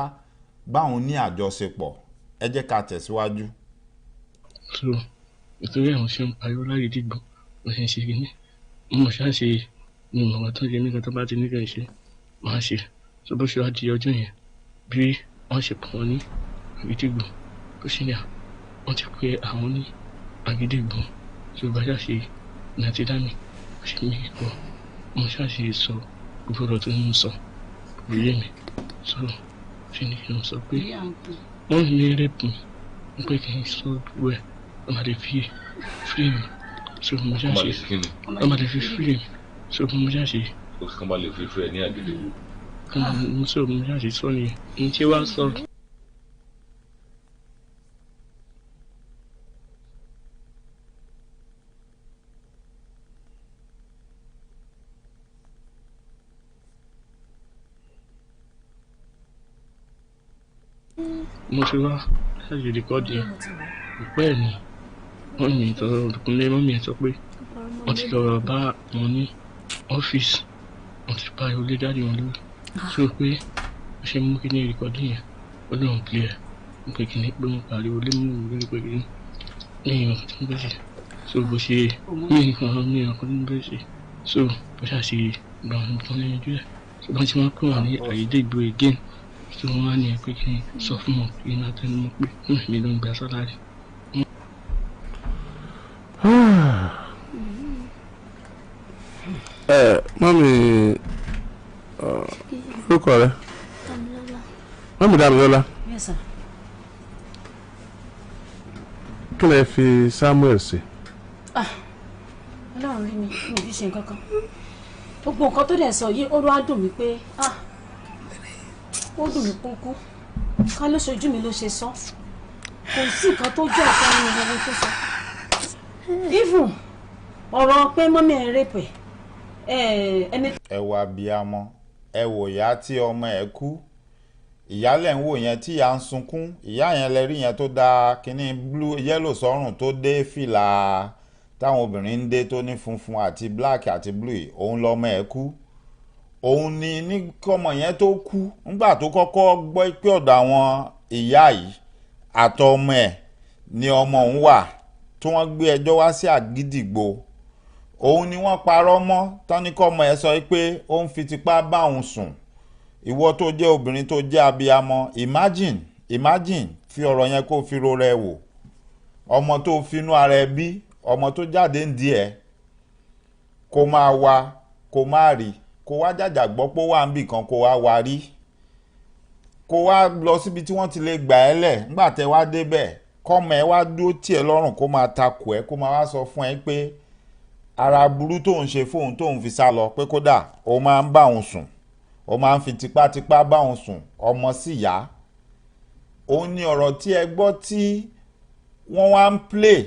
bá òun ní àjọṣepọ̀. Ẹ jẹ́ ká tẹ̀síwájú. So nítorí àwọn ṣe ń pariwo l'Ágídìgbo, mo ṣe ń ṣe kíní, mo ṣáà ṣe ní ìmọ̀ràn tó ń ṣe nígbà tó bá ti ní kí n ṣe máa ṣe. So bó ṣe wá di ọjọ́ yẹn bí wọ́n ṣe pọ̀ ní Àgídìgbo, bó ṣe ní à wọ́n ti pe àwọn ní Àgídìgbo. So bá ṣáà ṣe ní àti dá mi, bó ṣe mí pọ̀, mo ṣáà ṣe sọ gbogbo ọ̀rọ̀ tó ń sọ kò yé mi. So ṣe ni kí n sọ pé wọ́n ní rẹ́pù mi pé kí n sọ gbogbo ẹ̀ wọ́n máa lè fi free mi. So mo ṣáà ṣe wọ́n máa lè fi free mi. So mo ṣáà ṣe. Ó kàn bá lè fi free ẹ ní Àgídìgbo. So mo ṣáà ṣe sọ nìyẹn ní tí wàá sọ. Mo ti wá ṣáàjì rìkọ́dì ẹ̀ ìpẹ́ ẹ̀ ni wọ́n mi tọrọ òdùkúnlé mọ́mí ẹ̀ sọ pé wọ́n ti lọ bá wọn ní ọ́fíìsì, wọ́n ti pariwo lé dáàdì wọn lórí. So pé ó ṣe mú kí ní rìkọ́dì yẹn ó lóun clear ẹ̀ pé kí ni pé mo pariwo lé mú mi lórí pé kí ni ní ìwọ̀n tí mo fẹ́ ṣe. So bó ṣe ní nǹkan ní ìwọ̀n tí mo fẹ́ ṣe. So bó ṣáà ṣe gbà wọn tán lẹ́yìn ojú ẹ̀. So bọ́n ti wọ́n pè wọ́n ní Àgídìgbo again. So wọ́n á ní ẹ pé kí n sọ fún wọn pé iná tẹnu mọ́ pé mi ló ń gba sálárì. Ẹ mọ́mí orúkọ rẹ? Mọ́mí Dámilọ́lá. Yes sir. Kí lẹ fi Samuel ṣe? Ọlọ́run rí mi, mi ò fi ṣe nǹkan kan. Gbogbo nǹkan tó dẹ̀ sọ yìí ó wá dùn mí pé ó dùn mí kúnkún. Ká ló ṣojú mi ló ṣe sọ. Kò sí nǹkan tó jẹ́ ọ̀kan nínú gbogbo tó sọ. Even ọ̀rọ̀ pé mọ́mí ẹ̀ rẹ́pẹ̀ ẹni. Ẹ wo abiyamọ, ẹ wò ìyá tí ọmọ ẹ kú. Ìyálẹ̀ ń wò yẹn tí ìyá ń sunkún. Ìyá yẹn lẹ rí yẹn tó da kínní blue yellow sọ́rùn tó dé fìlà táwọn obìnrin ń dé tó ní funfun àti black àti blue, òun lọmọ ẹ kú. Òun ni ní kọ́mọ yẹn tó kú nígbà tó kọ́kọ́ gbọ́ pé ọ̀dọ̀ àwọn ìyá yìí àtọmọ ẹ̀ ni ọmọ òun wà tí wọ́n gbé ẹjọ́ wá sí Àgídìgbo. Òun ni wọ́n parọ́ mọ́ tán ní kọ́mọ ẹ̀ sọ pé ó ń fi tipá bá òun sùn. Ìwọ tó jẹ́ obìnrin tó jẹ́ abiyamọ, imagine fi ọ̀rọ̀ yẹn kó fi ro rẹ wò. Ọmọ tó finú ara ẹ bí, ọmọ tó jáde ń di ẹ, kó máa wá kó máa rí, kó wá jàjà gbọ́ pé ó wà níbì kan kó wá wá rí, kó wá lọ síbi tí wọ́n ti lè gbà ẹ́ lẹ̀. Nígbà tẹ́ wá débẹ̀ kọ́mọ ẹ wá dúró tì ẹ́ lọ́rùn kó máa takò ẹ́, kó máa wá sọ fún ẹ pé ara burú tóun ṣe fóun tóun fi sá lọ, pé kódà ó máa ń bá òun sùn, ó máa ń fi tipátipá bá òun sùn, ọmọ sì yá. Òun ni ọ̀rọ̀ tí ẹ gbọ́ tí wọ́n wá ń play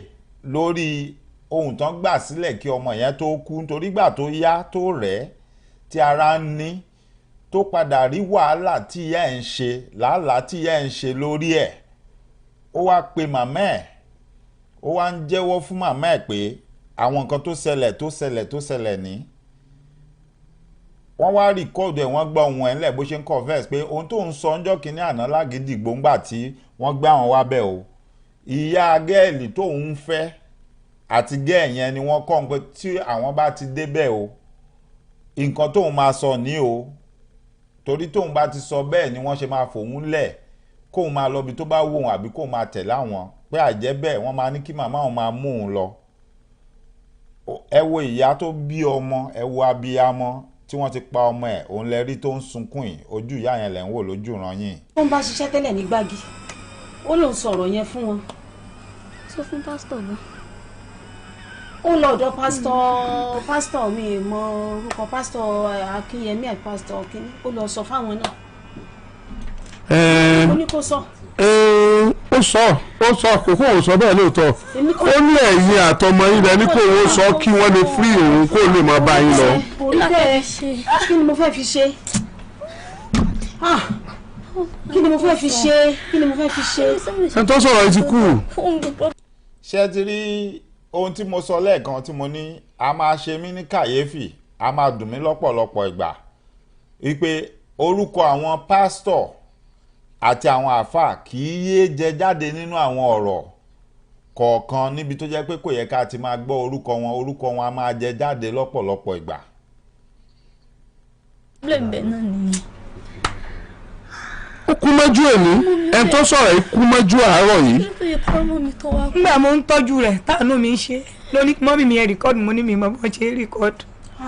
lórí ohun tán gbà sílẹ̀ kí ọmọ yẹn tó kú, nítorí gbà tó yá tó rẹ̀ tí ara ń ní tó padà rí wàhálà tí ìyá ẹ̀ ń ṣe, làálàá tí ìyá ẹ̀ ń ṣe lórí ẹ̀. Ó wá pe màmá ẹ̀, ó wá ń jẹ́wọ́ fún màmá ẹ̀ pé àwọn nǹkan tó ṣẹlẹ̀ tó ṣẹlẹ̀ tó ṣẹlẹ̀ ní. Wọ́n wá rìkọ́ọ̀dù ẹ̀, wọ́n gbọ́ ohun ẹ̀ ńlẹ̀ bó ṣe ń confess pé ohun tó ń sọ ńjọ́ kínní àná l'Ágídìgbo ńgbà tí wọ́n gbé àwọn wá bẹ̀ o. Ìyá gẹ́ẹ̀lì tóun ń fẹ́ àti gẹ́ẹ̀ yẹn ni wọ́n kọ́ ń pé tí àwọn bá ti débẹ̀ o, Nǹkan tóun máa sọ ní o, torí tóun bá ti sọ bẹ́ẹ̀ ni wọ́n ṣe máa fòun lẹ̀ kóun máa lọ bí tó bá wù òun àbí kóun máa tẹ̀lé àwọn, pé àjẹ́ bẹ́ẹ̀ wọ́n máa ní kí màmá òun máa mú òun lọ. Ẹ wo ìyá tó bí ọmọ, ẹ wo abiyamọ tí wọ́n ti pa ọmọ ẹ̀, òun lẹ rí tó ń sunkún yìí, ojú ìyá yẹn lẹ̀ ń wò lójú ìran yìí. Ó ń bá ṣiṣẹ́ tẹ́lẹ̀ ní Gbági, ó lóun sọ̀rọ̀ yẹn fún wọn. Sọ fún pásítọ̀ náà. Ó lọ ọ̀dọ̀ pásítọ̀ mi mọ orúkọ pásítọ̀ Akínyẹmí àti pásítọ̀ kínní, ó lọ sọ fáwọn náà. Ó ní kó sọ. Ó sọ kókó òun sọ bẹ́ẹ̀ lóòótọ́. Ó ní ẹ̀yin àtọmọ yín lẹ ní kó òun sọ kí wọ́n lè fírí òun kó lè máa bá yín lọ. Kí ni mo fẹ́ fi ṣe? Kí ni mo fẹ́ fi ṣe? Kí ni mo fẹ́ fi ṣe? Ẹni tó sọ̀rọ̀ yìí ti kú. Ṣé ti rí ohun tí mo sọ lẹ́ẹ̀kan tí mo ní a máa ṣe mí ní kàyéfì, a máa dùn mí lọ́pọ̀lọpọ̀ ìgbà wípé orúkọ àwọn pásítọ̀ àti àwọn àáfàá kì í yéé jẹ jáde nínú àwọn ọ̀rọ̀ kọ̀ọ̀kan níbi tó jẹ́ pé kò yẹ ká ti máa gbọ́ orúkọ wọn, orúkọ wọn a máa jẹ jáde lọ́pọ̀lọpọ̀ ìgbà. Ó kú mọ́jú èmi, ẹni tó sọ̀rọ̀ yìí kú mọ́jú àárọ̀ yìí. Nígbà mo ń tọ́jú rẹ̀ táànú mi ń ṣe lóní mọ́mí mi ẹ̀ rìkọ́dù, mo ní mi mọ́ bọ́ ṣe é rìkọ́dù,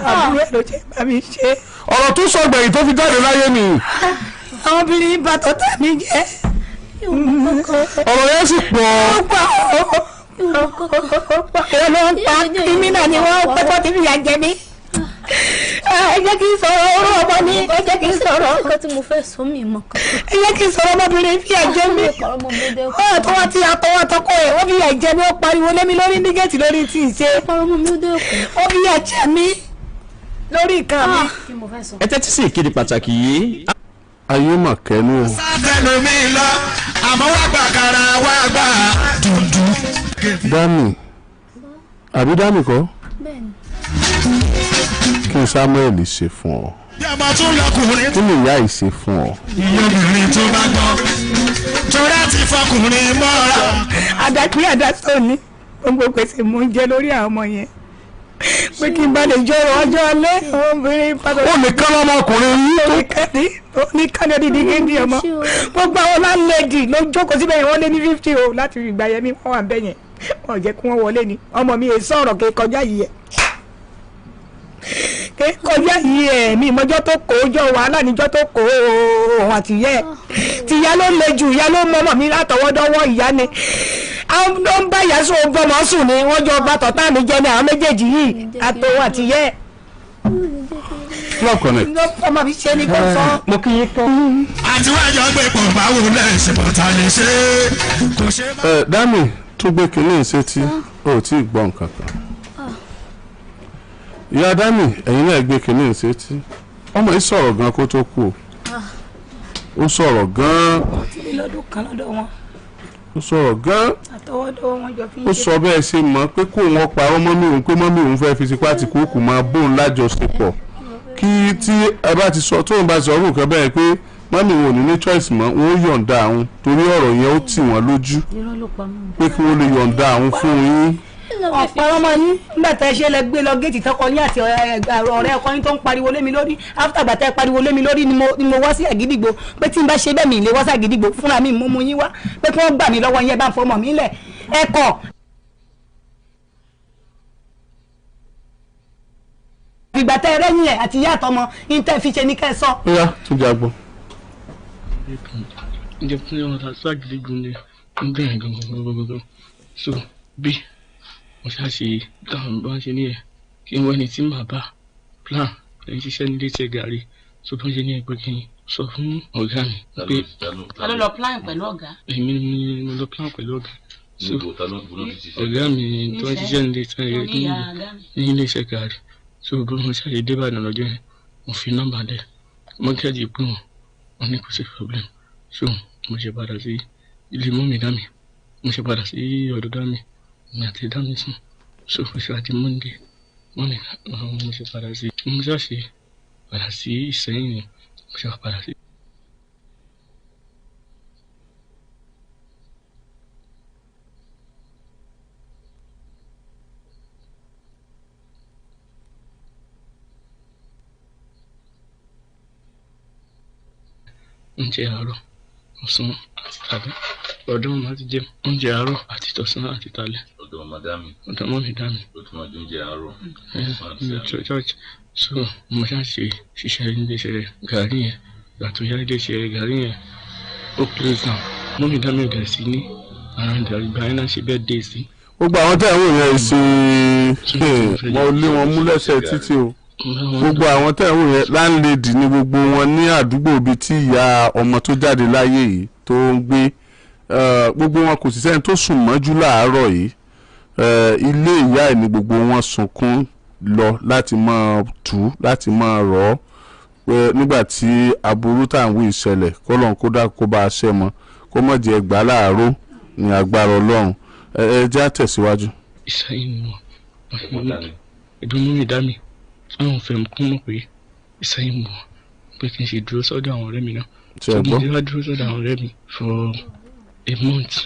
àbúrò ẹ̀ ló jẹ́ bá mi ṣe. Ọ̀rọ̀ tó sọ gbẹ̀yìn tó fi jáde láyé nìyí. Àwọn obìnrin bá tọ́tà mi jẹ́. Ọ̀rọ̀ yẹn sì pọ̀. Ó ló ń pa kírímínà ni wọ́n pẹ́pọ́ tí fìyà jẹ mí. Ẹ jẹ́ kí n sọ̀rọ̀ ọ̀rọ̀ ọmọ mi, ẹ jẹ́ kí n sọ̀rọ̀. Nǹkan tí mo fẹ́ sọ mi mọ̀ kan. Ẹ jẹ́ kí n sọ̀rọ̀ ọmọbìnrin fìyà jẹ mí. Ó tó wá ti àtọwọ́ àtọkọ ẹ̀, wọ́n fìyà jẹ mí, ó pariwo lé mi lórí ní géètì lórí tí ì ṣe. Ó fìyà jẹ mí lórí nǹkan mi. Ẹ tẹ́tí sí ìkéde pàtàkì yìí. Ayé mà kẹ́nu o. Sáfẹ́nu mi lọ, àmọ́ wá gbà kára wá gbà dùndùn. Dami, àbí Dami kọ́? Bẹ́ẹ̀ni. Kí ni Samuel ṣe fún ọ? Bí ọmọ tún lọkùnrin. Kí ni ìyá yìí ṣe fún ọ? Ìyá obìnrin tó bá gbọ́, torá ti fọkùnrin mọ́ra. Àdàpín àdàtọ̀ ni gbogbo gbèsè mò ń jẹ lórí àwọn ọmọ yẹn, pé kí n bá lè jọrọ ọjọ́ alẹ́ obìnrin padà. Ó nìkan lọmọkùnrin yìí tó. Ó ní kánẹ́ dídí géńdé ọmọ. Gbogbo àwọn láńlẹ́dì ló jókòó síbẹ̀ yẹn, wọ́n lé ní 50 o láti ìgbà yẹn mi wọ́n wà bẹ́ẹ̀ yẹn. Wọ́n jẹ́ kí wọ́n wọlé ni. Ọmọ mi èso ọ̀rọ̀ kì í kọjá yìí ẹ̀. Kì í kọjá yìí ẹ̀ mi ìmọ̀jọ́ tó kó jọ wàhálà níjọ́ tó kó òun àti ìyá ẹ̀. Tìyá ló le jù, ìyá ló mọ ọmọ mi látọwọ́dọ́wọ́ ìyá ni. Àwọn tó ń bá ìyá sùn ó bọ́mọ sùn ni wọ́n jọ bá tọ̀tá mi jẹ ní àwọn méjèèjì yìí àtòun àti ìyá ẹ̀. Love Connect. Ọmọ mi ṣe ni kò sọ. Mo kí yín kọ́. Àti wájú ọgbẹ́ pọ̀ báwo lẹ́sìn bọ̀tà lè ṣe kò ṣe. Ẹ Dami tó gbé kinní sétí, ó tí ì gbọ́ nǹkan kan. Ìyá Dami, ẹ̀yin náà gbé kinní sétí. Ọmọ yìí sọ̀rọ̀ gan kó tó kú o. Ó sọ̀rọ̀ gan. Ó ti lé lọ́dún kan lọ́dọ̀ wọn. Ó sọ̀rọ̀ gan. Àtọwọ́dọ́wọ́ wọn jọ fi ń ṣe. Ó sọ bẹ́ẹ̀ ṣe mọ̀ pé kó wọn parọ́ mọ́mí òun pé mọ́mí òun fẹ́ẹ́ fi tipá ti kúkú máa bóun lájọṣepọ̀. Kí tí ẹ bá ti sọ tóun bá sọ ọdún kan bẹ́ẹ̀ pé mọ́mí òun ò ní ní choice mọ́, wọn ó yọ̀ǹda àwọn torí ọ̀rọ̀ yẹn ó tì wọ́n lójú pé kí wọ́n lè yọ̀ǹda àwọn fún yín. Ọ̀pọ̀ ọmọ yín nígbà tẹ́ ṣe lẹ gbé lọ géètì tọkọ yín àti ọ̀rẹ́ ọkọ yín tó ń pariwo lé mi lórí. After gbà tẹ́ pariwo lé mi lórí ni mo wá sí Àgídìgbò pé tí n bá ṣe bẹ́ẹ̀ mi lè wá sí Àgídìgbò fúnra mi mú yín wá pé kí wọ́n gbà mí lọ́wọ́ yín, ẹ bá ń fọmọ mi lẹ̀ ẹ kọ̀. Ìgbà tẹ́ rẹ́yìn ẹ̀ àti ìyá àtọmọ yín tẹ́ fi ṣe ní kẹ́ ẹ sọ. Ó yá tún jagbọ́. Ǹjẹ́ fún ọ̀rọ̀ àti Àgídìgbò ni ń bẹ̀rẹ̀ gangan so bí mo ṣáà ṣe táwọn bá ń ṣe ní ẹ kí n wá ẹni tí màá bá plan ẹ ń ṣiṣẹ́ nílé iṣẹ́ gàrí so bá ń ṣe ní ẹ pé kí n sọ fún ọ̀gá mi pé. Ta ló lọ plan pẹ̀lú ọ̀gá? Èmi ni mo lọ plan pẹ̀lú ọ̀gá. So ọ̀gá mi tó ń ṣiṣẹ́ nílé iṣẹ́ ní ilé iṣẹ́ gàrí so bí mo ṣáà ṣe dé Ìbàdàn lọ́jọ́ yẹn mo fi nọ́mbà lẹ̀ mọ́gàjì pé wọn ní kò sí problem so mo ṣe padà sí ilé mọ́mì dá mi mo ṣe padà sí ọ̀dọ̀ dá mi ní àti dá mi sùn so mo ṣe àti Monday mọ́mì mo ṣe padà sí mo ṣe àṣe padà sí Ìsẹ́yìn ni mo ṣe padà sí. oúnjẹ àárọ̀, ọ̀sán àti talẹ́. Ọ̀dọ̀ màmá ti jẹ oúnjẹ àárọ̀ àti tọ̀sán àti talẹ́. Ọ̀dọ̀ màmá dá mi. Ọ̀dọ̀ mọ́mì dá mi. Ó tún máa jẹ oúnjẹ àárọ̀. Church. So mo ṣáà ṣe ṣiṣẹ́ iléeṣẹ́ gàrí yẹn. Ìgbà tó yá iléeṣẹ́ gàrí yẹn ó close down. Mọ́mì dá mi ò dẹ̀ sí ní around ìgbà yẹn náà ṣe birthday sí. Gbogbo àwọn tẹ̀ ń wò yẹn ṣe wọ́n lé wọn mú lẹ́sẹ̀ títí o. Gbogbo àwọn tẹ̀ ń wò yẹn láńlẹ́dì ni gbogbo wọn ní àdúgbò ibi tí ìyá ọmọ tó jáde láyé yìí tó ń gbé. Gbogbo wọn kò sì sẹ́ni tó sùn mọ́jú láàárọ̀ yìí. Ilé ìyá ẹ̀ ni gbogbo wọn sunkún lọ láti máa tù láti máa rọ̀ ọ́ nígbà tí aburú tá à ń wí ìṣẹ̀lẹ̀ kọ́lọ́n kó dá kó bá a ṣẹ́ mọ́ kó mọ̀ jẹ́ gbà láàárọ̀ ní agbára Ọlọ́run. Ẹ jẹ́ àtẹ̀síwájú. Ìsẹ́yìn ni wọ́n ẹ̀dùn mú mi dá mi àwọn òfin kún mọ̀ pé Ìsẹ́yìn mọ̀ pé kí n ṣe dúró sọ́dọ̀ àwọn ọ̀rẹ́ mi náà. So mo ti wá dúró sọ́dọ̀ àwọn ọ̀rẹ́ mi for a month.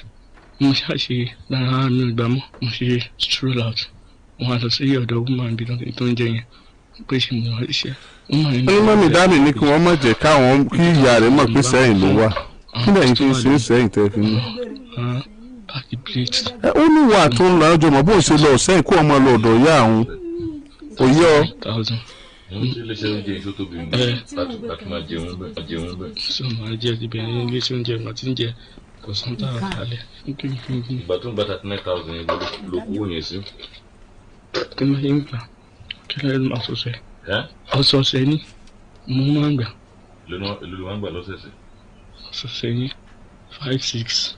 Mo ṣàṣe lára mi ò gbà mọ́, mo ṣe stroll out. Mo wá lọ sí ọ̀dọ̀ woman bí tó ń jẹ yẹn pé ṣe mo wá ṣiṣẹ́. Ó ní mọ́mí dá mi ní kí wọ́n má jẹ́ káwọn kí ìyá rẹ̀ mọ̀ pé Ìsẹ́yìn ló wà. Kí lẹ́yìn fi ń ṣe Ìsẹ́yìn tẹ́ fi mú? Ó ní wà tó ń lọ ọjọ́ mọ̀ bó ń ṣe lọ Ìsẹ́yìn kó ọmọ lọ ọ̀dọ̀ ìyá àwọn òye ọ. Iléeṣẹ́ oúnjẹ yìí tó tóbi ní láti máa jẹun bẹ́ẹ̀. So màá jẹ ibẹ̀ ní iléeṣẹ́ oúnjẹ màá ti ń jẹ kọ̀sán tá a kalẹ̀. Ìgbà tó ń gba 39,000 yẹn ló kówó yẹn sí. Kí ló ń gbà? Kí ló ń ọ̀sọ̀ọ̀sẹ̀? Ọ̀sọ̀ọ̀sẹ̀ ni mo máa ń gbà. Èló ló máa ń gbà lọ́sẹ̀ọ̀sẹ̀? Ọ̀sọ̀ọ̀sẹ̀ ni 5, 6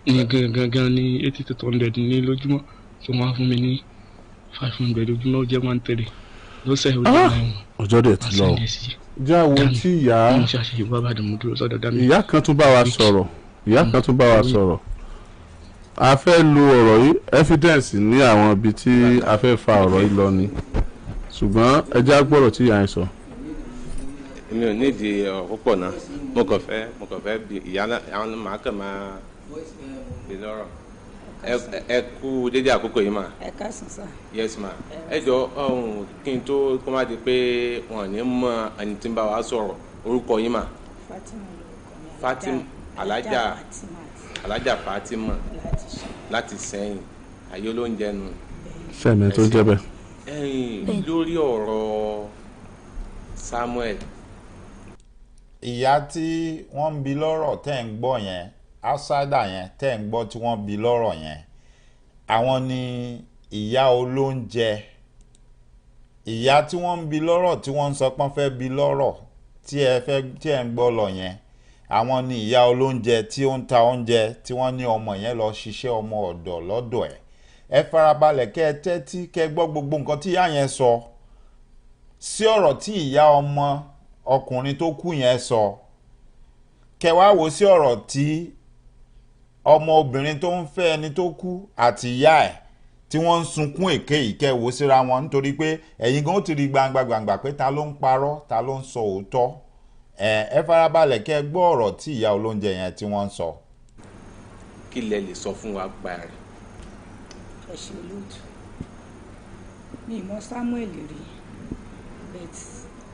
ní gangan ní 80 to 200 ní lójúmọ́ tó máa fún mi ní 500 lójúmọ́ ó jẹ́ 130 lọ́sẹ̀ ó jẹ́ 9. Ọjọ́ dẹ̀ ti lọ. Jẹ́ àwọn tí ìyá kan tún bá wa sọ̀rọ̀. Ìyá kan tún bá wa sọ̀rọ̀. A fẹ́ lo ọ̀rọ̀ yìí evidence ní àwọn ibi tí a fẹ́ fa ọ̀rọ̀ yìí lọ ni, ṣùgbọ́n ẹ jẹ́ á gbọ́rọ̀ tí ìyá yẹn sọ. Èmi ò nídìí ọ̀rọ̀ púpọ̀ náà, mo kàn fẹ́ bi ìyá àwọn màá kàn máa bi lọ́rọ̀. Ẹ kú dédé àkókò yìí mà. Ẹ káàsán sá. Yes ma. Ẹ jọ kí n tó kó má di pé wọn ò ní mọ ẹni tí ń bá wa sọ̀rọ̀, orúkọ yín mà. Fatima lorúkọ mi. Fatima Alájà Fatima láti Ìsẹ́yìn ayé ló ń jẹnu. Sẹ́mi tó jẹ́ bẹ́ẹ̀. Ẹ̀yin lórí ọ̀rọ̀ Samuel. Ìyá tí wọ́n ń bi lọ́rọ̀ tẹ́ ń gbọ́ yẹn, outsider yẹn tẹ́ ń gbọ́ tí wọ́n bi lọ́rọ̀ yẹn, àwọn ni ìyá olóúnjẹ. Ìyá tí wọ́n ń bi lọ́rọ̀ tí wọ́n ń sọ pọ́n fẹ́ bi lọ́rọ̀ tí ẹ ń gbọ́ lọ yẹn, àwọn ni ìyá olóúnjẹ tí ó ń ta oúnjẹ tí wọ́n ní ọmọ yẹn lọ ṣiṣẹ́ ọmọ ọ̀dọ̀ lọ́dọ̀ ẹ̀. Ẹ farabalẹ̀ kẹ́ ẹ tẹ́tí kẹ́ ẹ gbọ́ gbogbo nǹkan tí ìyá yẹn sọ sí ọ̀rọ̀ tí ìyá ọmọ ọkùnrin tó kú yẹn sọ, kẹ́ wá wò sí ọ̀rọ̀ tí ọmọ obìnrin tó ń fẹ́ ẹni tó kú àti ìyá ẹ̀ tí wọ́n ń sunkún èké yìí, kẹ́ wò síra wọn, nítorí pé ẹ̀yin gan ó ti rí gbangba gbangba pé ta ló ń parọ́, ta ló ń sọ òótọ́. Ẹ farabalẹ̀ kẹ́ gbọ́ ọ̀rọ̀ tí ìyá olóúnjẹ yẹn tí wọ́n ń sọ. Kí lẹ lè sọ fún wa pa rẹ̀? Ẹ ṣe olóòtú, mi mọ Samuel rí, but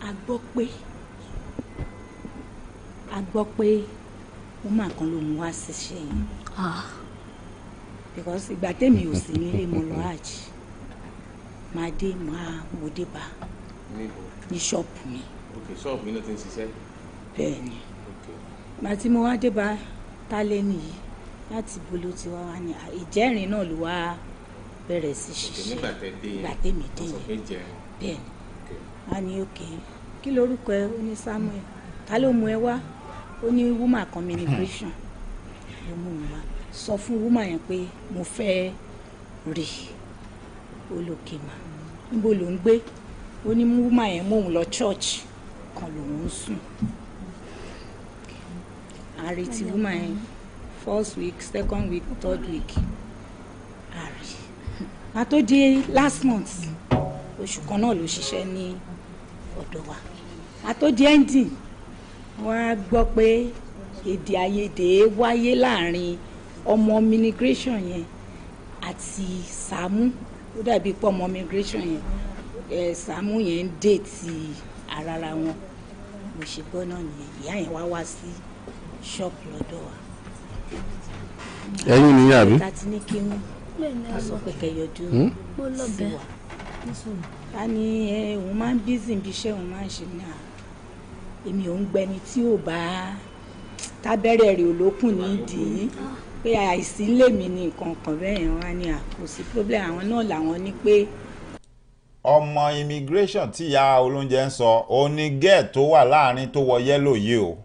a gbọ́ pé woman kan ló mú wá ṣiṣẹ́ yẹn, because ìgbà tèmi ò sí nílé mo lọ hajj, máa dé máa mo dé bá ní ṣọ́ọ̀pù mi. Ok, ṣọ́ọ̀bù yìí ló ti ń ṣiṣẹ́. Bẹ́ẹ̀ ni, màá tí mo wá dé bá tálẹ́ nìyí láti bolo ti wá wá ní ìjẹ́rìn náà ló wá bẹ̀rẹ̀ sí ṣiṣẹ́. Nígbà tèmi dé yẹn, bẹ́ẹ̀ ni, a ní òkè kí lorúkọ ẹ? Ó ní Samuel. Ta ló mú ẹ wá? Ó ní woman kan immigration ló mú mi wá. Sọ fún woman yẹn pé mo fẹ́ rí. Ó lókè mà, níbo ló ń gbé? Ó ní woman yẹn mú òun lọ church kan lòun ń sùn. Àrètí woman yẹn first week, second week, third week, àrí a tó dé last month, oṣù kan náà ló ṣiṣẹ́ ní ọ̀dọ̀ wa. A tó di ending, wọ́n á gbọ́ pé èdè àìyedè wáyé láàrin ọmọ immigration yẹn àti Sàámú. Ó dàbí pé ọmọ immigration yẹn, Sàámú yẹn ń déètì ara wọn. Mo ṣe gbọ́ náà nìyẹn, ìyá yẹn wá wá sí ṣọ́ọ̀bù lọ́dọ̀ wa. Ẹ̀yin ni àbí? Ta ti ní kí wọ́n sọ pé kẹ́ yọjú sí wa. Ta ni òun máa ń bízì bí iṣẹ́ òun máa ń ṣe náà. Èmi ò ń gbẹni tí ò bá tábẹ́rẹ́ rẹ̀ olókùn nídìí pé àìsí lèmi ní nǹkan kan bẹ́ẹ̀ yẹn wá ní kò sí problem, àwọn náà làwọn ní pé. Ọmọ immigration tí ìyá olóúnjẹ ń sọ òun ni gẹ́ẹ̀ tó wà láàrin tó wọ yẹ́lò yìí o,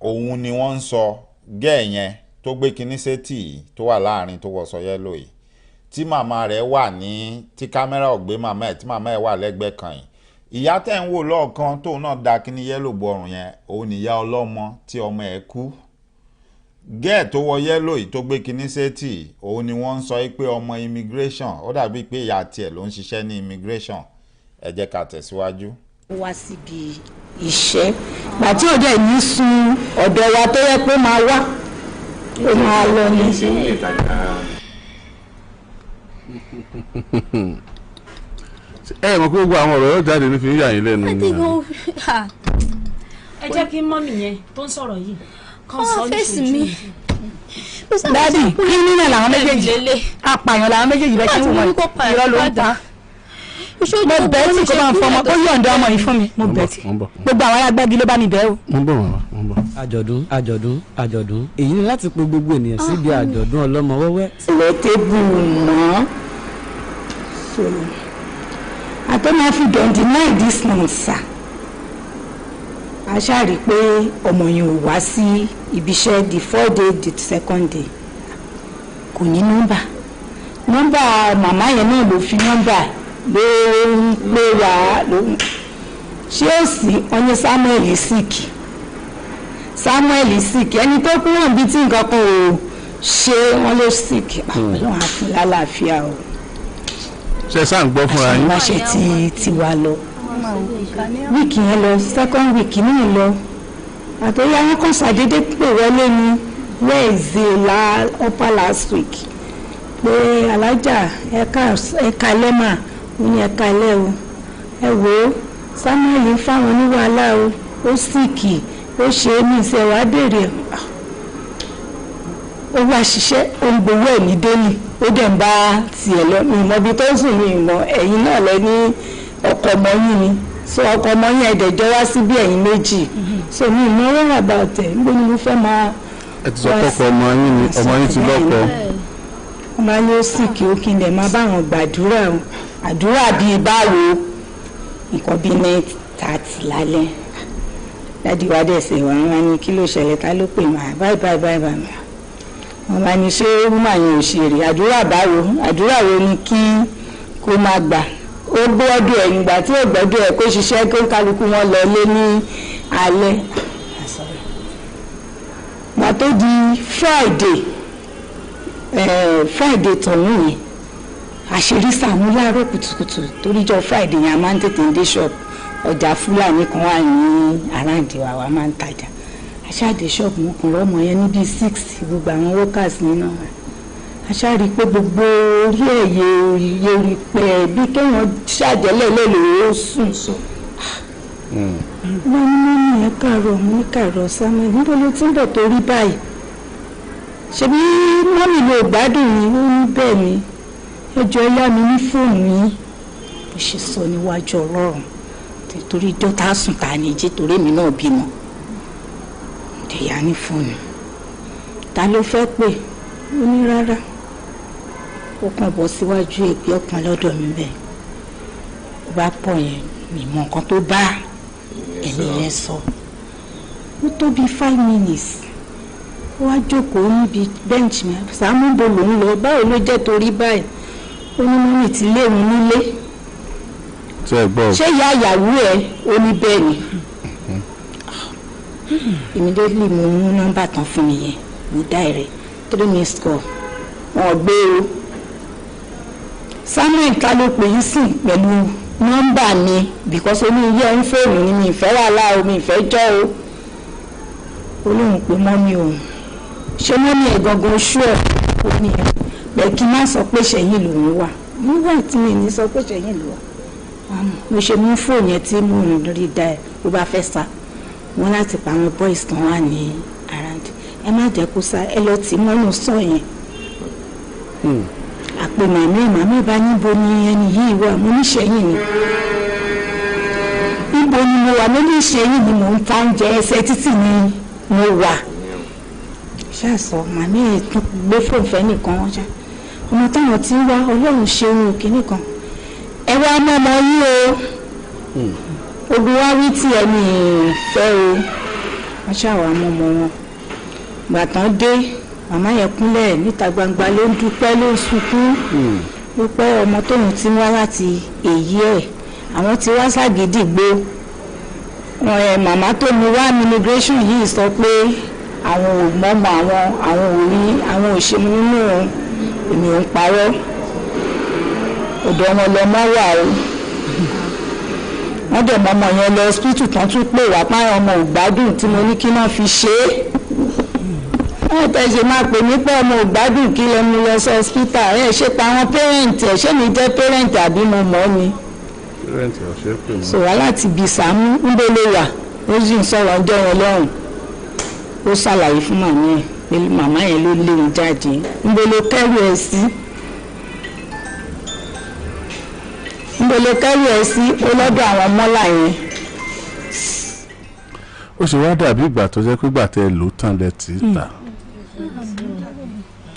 òun ni wọ́n ń sọ gẹ́ẹ̀ yẹn tó gbé kinní sétí yìí tó wà láàrin tó wọṣọ yẹ́lò yìí, tí màmá rẹ̀ wà ní tí kámẹ́rà ò gbé màmá ẹ̀, tí màmá ẹ̀ wà lẹ́gbẹ̀ẹ́ kan yìí. Ìyá tẹ̀ ń wò lọ́ọ̀kan tóun náà da kinní yẹ́lò bo ọrùn yẹn, òun nìyá ọlọ́mọ tí ọmọ ẹ̀ kú. Gẹ́ẹ̀ tó wọ yẹ́lò yìí tó gbé kinní sétí, òun ni wọ́n ń sọ pé ọmọ immigration, ó dàbí pé ìyá tiẹ̀ ló ń ṣiṣẹ́ ní immigration. Ẹ jẹ́ ká tẹ̀síwájú. Ó wá síbi iṣẹ́ gbàtí òde ní sun ọ̀dọ̀ wa tó yẹ pé máa wá ó máa lọ ní. Ẹ mọ̀ pé gbogbo àwọn ọ̀rọ̀ yóò jáde ní fi ń yà yín lẹ́nu. Ẹ jẹ́ kí mọ́mì yẹn tó ń sọ̀rọ̀ yìí kan sọ ní ṣojú mi. Dádì, kírímínà làwọn méjèèjì, apààyàn làwọn méjèèjì bẹ́ẹ̀ tí wọ́n irọ́ ló ń ta. Mo bẹ́ẹ̀ tí kò máa ń fọmọ, ó yọ̀ǹda ọmọ yìí fún mi, mo bẹ́ẹ̀ tí gbogbo àwọn alágbági ló bá mi bẹ́ẹ̀ o. Àjọ̀dún àjọ̀dún àjọ̀dún, èyí ni láti pe gbogbo ènìyàn síbi àjọ̀dún ọlọ́mọ wẹ́wẹ́. Ilé tébù mọ́ so àtọ́ máa fi dọ̀ǹdì náà this month sir. A ṣáà rí i pé ọmọ yẹn ò wá sí ibiṣẹ́ the fourth day, the second day, kò ní nọ́mbà. Nọ́mbà màmá yẹn náà ló fi nọ́mbà ló ń pè wá ló ń ṣé ó sì ọyún Samuel sick, Samuel sick, ẹni tó kúrò níbi tí nǹkan kan ò ṣe wọn ló sick. Ọlọ́run á fún lálàáfíà o. Ṣe sáà ń gbọ́ fúnra yín. Wọ́n ṣe ti wa lọ wíìkì yẹn lọ, second week náà lọ, àtọ́yá wọn kàn ṣàdédé pè wọlé ní Wednesday la upper last week pé alájà ẹ̀ka lẹ́mà, ó ní ẹ̀ka lẹ́ o, ẹ wò ó Samuel ń fáwọn ní wàhálà o, ó síìkì, ó ṣe é ní ìṣe wàá béèrè ó wá ṣiṣẹ́, ó ń gbowó ẹ̀ ní délì, ó dẹ̀ ń bá tiẹ̀ lọ. Mi ìmọ̀ ibi tó ń sùn, mi ìmọ̀ ẹ̀yin náà lẹ ní ọkọ ọmọ yín ni, so ọkọ ọmọ yín ẹ̀dẹ̀jọ́ wá sí bí ẹ̀yin méjì, so mi ìmọ̀ wọ́n rà bá ọ̀tẹ̀ níbo ni mo fẹ́ máa. Ẹ ti sọ kọ́kọ́ ọmọ yín ni ọmọ yín ti lọ́kọ. Ọmọ yín ó sì kí ó kí n lè máa bá àwọn gbàdúrà o, àdúrà bíi báwo, nǹkan bíi 9:30 lálẹ́. Dádì wa dẹ̀ ṣe wọ́n wá ní kí ló ṣẹlẹ̀, ta ló pè máa báyìí báyìí báyìí báyìí. Wọ́n bá ní ṣé wúmà yẹn ò ṣe èrè àdúrà báwo, àdúrà wo ni kí kó máa gbà, ó gbọ́dọ̀ ẹ̀ nígbà tí ó gbọ́dọ̀ ẹ̀ kó ṣiṣẹ́ kó kálukú wọn lọ lé ní alẹ́. Gbà tó di Friday, Friday tọ̀hún yẹn, àṣírí Sàámú láàárọ̀ kùtùkùtù toríjọ Friday yẹn a máa ń tètè dé ṣọ́ọ̀bù. Ọjà Fúlàní kan wà ní aráàndì wa, wa máa ń tajà. Aṣáàdé ṣọ́ọ̀bù wọn kàn rọ́mọ yẹn níbi 6, gbogbo àwọn workers nínú wa. Aṣáàrí pé gbogbo orí ẹ̀yẹ orí pẹ̀ bí kéèyàn ṣàjẹ́lẹ̀ lélẹ̀ ó sùn. Wọ́n ní mọ́mí ẹ̀ káàárọ̀, mo ní káàárọ̀ Samuel, níbo ló ti ń bọ̀ torí báyìí? Ṣebí mọ́mí ló gbádùn ni? Ó ní bẹ́ẹ̀ ni, ẹ jọ̀ọ́ yá mi ní fóònù yín. Bó ṣe sọ níwájú Ọlọ́run, torí dọ́tà sùn ta ni jí, torí èmi náà bímọ. Ìyá ní fóònù, ta ló fẹ́ pè? Ó ní rárá. Ó kàn bọ́ síwájú ẹgbẹ́ ọ̀kan lọ́dọ̀ mi bẹ́ẹ̀. Ó bá pọ̀ yẹn, mi mọ nǹkan tó bá ẹni yẹn sọ. Ó tó bíi 5 minutes. Ó wá jókòó níbi bẹ́ǹchì mi. Sàámú bo lòún lọ, báwo ló jẹ́ torí báyìí? Ó ní mọ́mì ti lé òun nílé. Ṣé ìyá ìyàwó ẹ̀? Ó ní bẹ́ẹ̀ ni. Immediately mo mú nọ́mbà tán fún mi yẹn, mo dá ẹ̀rẹ̀ 3 missed call, wọn gbé o. Samuel ká ló pè yín sìn pẹ̀lú nọ́mbà mi because oní iye ń fóònù ni, mi ìfẹ́ wàhálà o, mi ìfẹ́ jọ́ o. Olóhùn pé mọ́mí òun, ṣé mọ́mí ẹ̀ gangan ṣú ẹ̀? Ó ní ẹ̀ bẹ́ẹ̀ kí n má sọ pé ṣẹ̀yìn lòun wà nígbà tí mi ní sọ pé ṣẹ̀yìn lòun wà. Mo ṣe mú fóònù yẹn tí mo rìn lórí da ẹ̀, ó bá fẹ́ sá. Wọ́n láti pa àwọn boys kan wà ní around. Ẹ má jẹ́ kó sá, ẹ lọ tì mọ́nù sọ yẹn. Àpè màmí bá níbo ni ẹni yìí wà, mo níṣẹ́yìn ni. Níbo ni mo wà, mo níṣẹ́yìn ni mò ń ta oúnjẹ, ẹsẹ̀ títì ni mo wà. Ṣáàsọ màmí ẹ̀ tún gbé fóònù fẹ́ nìkan wọ́n ṣá. Ọmọ táwọn ti ń wá, Ọlọ́run ṣe ohun kìíní kan. Ẹ wá mọ́ ọmọ yín o. Ogun wá wí tí ẹni ìfẹ́ o. Wọ́n ṣàwà mọ́ ọmọ wọn. Gbàtàn dé, màmá yẹn kúnlẹ̀ níta gbangba ló ń dúpẹ́, ló ń sunkún. Dúpẹ́ ọmọ tóun ti ń wá láti èyí ẹ̀. Àwọn ti wá ságídígbò. Màmá tó mi wá immigration yìí sọ pé àwọn ò mọ́mọ́ àwọn ò rí, àwọn ò ṣe nínú èmi ò ń parọ́. Ọ̀dọ̀ wọn lọmọ wà o. Wọ́n dẹ̀ mọ́mọ́ yẹn lọ hospital tán tún pè wá páyọ̀ ọmọ ò gbádùn tí mo ní kí náà fi ṣe é. Wọ́n tẹ̀ ṣe máa pè mí pé ọmọ ò gbádùn kí lọ mú lọ sí hospital. Ẹ ṣe pa àwọn parent ẹ̀, ṣé mi jẹ́ parent àbí mo mọ̀ ni? So wá láti bi Sàámú ń bó ló wà, ó sì ń sọ̀rọ̀ ọjọ́ yẹn lọ́hùn. Ó ṣàlàyé fún màmá ẹ̀ pé màmá yẹn ló léwu jáde. Ń bó ló kẹ́rù ẹ̀ sí? Ń bó ló kẹ́rù ẹ̀ sí? Ó lọ́dọ̀ àwọn mọ́là yẹn. Ó ṣe wá dàbí ìgbà tó jẹ́ pé ìgbà tẹ́ ẹ lò tán lẹ tì í ta.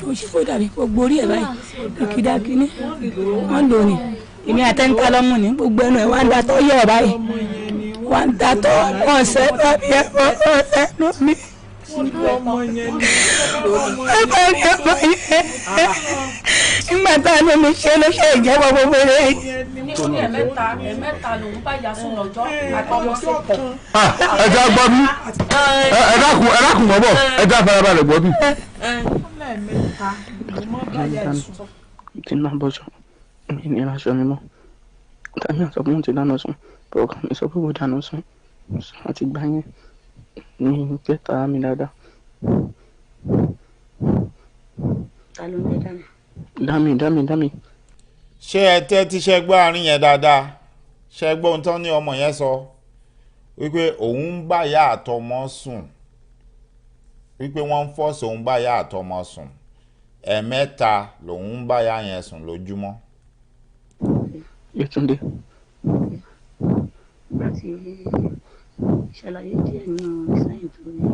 Ó ṣe fó dàbí gbogbo orí ẹ̀ báyìí kìkìdákìní wọ́n lò ní. Èmi àtẹ́ńtà lọ́mù ní gbogbo ẹnu ẹ̀ wá ń datọ́ yẹ̀ báyìí wá ń datọ́ ọ̀sẹ̀ lọ́mí ẹ̀ ọ̀sẹ̀ lọ́mí. Ẹ bá rí ọmọ yẹn nígbà tá a lómi ṣe ló ṣe ìjẹ́wọ́ gbogbo rẹ̀. Nítorí ẹ̀mẹ́ta lòun bá yà sùn lọ́jọ́ àtọwọ́ sí pọ̀. Ẹ já gbọ́ bí, ẹ dákun gbọ́ bọ̀, ẹ já farabalẹ̀ gbọ́ bí. Tí n bá bọ́ sọ, mi ní aṣọ mi mọ́. Tàbí àṣọ pé wọ́n ti dáná sun, ọkàn mi sọ pé wọ́n dáná sun. Àti gbà yẹn ní kẹta mi dáadáa. Ta ló ń jẹ́ Dámi? Dámi. Ṣé ẹ tẹ́tí ṣe gbọ́ àárín yẹn dáadáa? Ṣe gbọ́ ohun tán ní ọmọ yẹn sọ? Wípé òun ń bá ìyá àtọmọ sùn. Wípé wọ́n ń fọ́ọ̀sì òun bá ìyá àtọmọ sùn. Ẹ̀ẹ̀mẹ́ta lòun ń bá ìyá yẹn sùn lójúmọ́. Yétúndé. Ìgbà tí ṣàlàyé díẹ̀ nínú sáyẹn tó ní.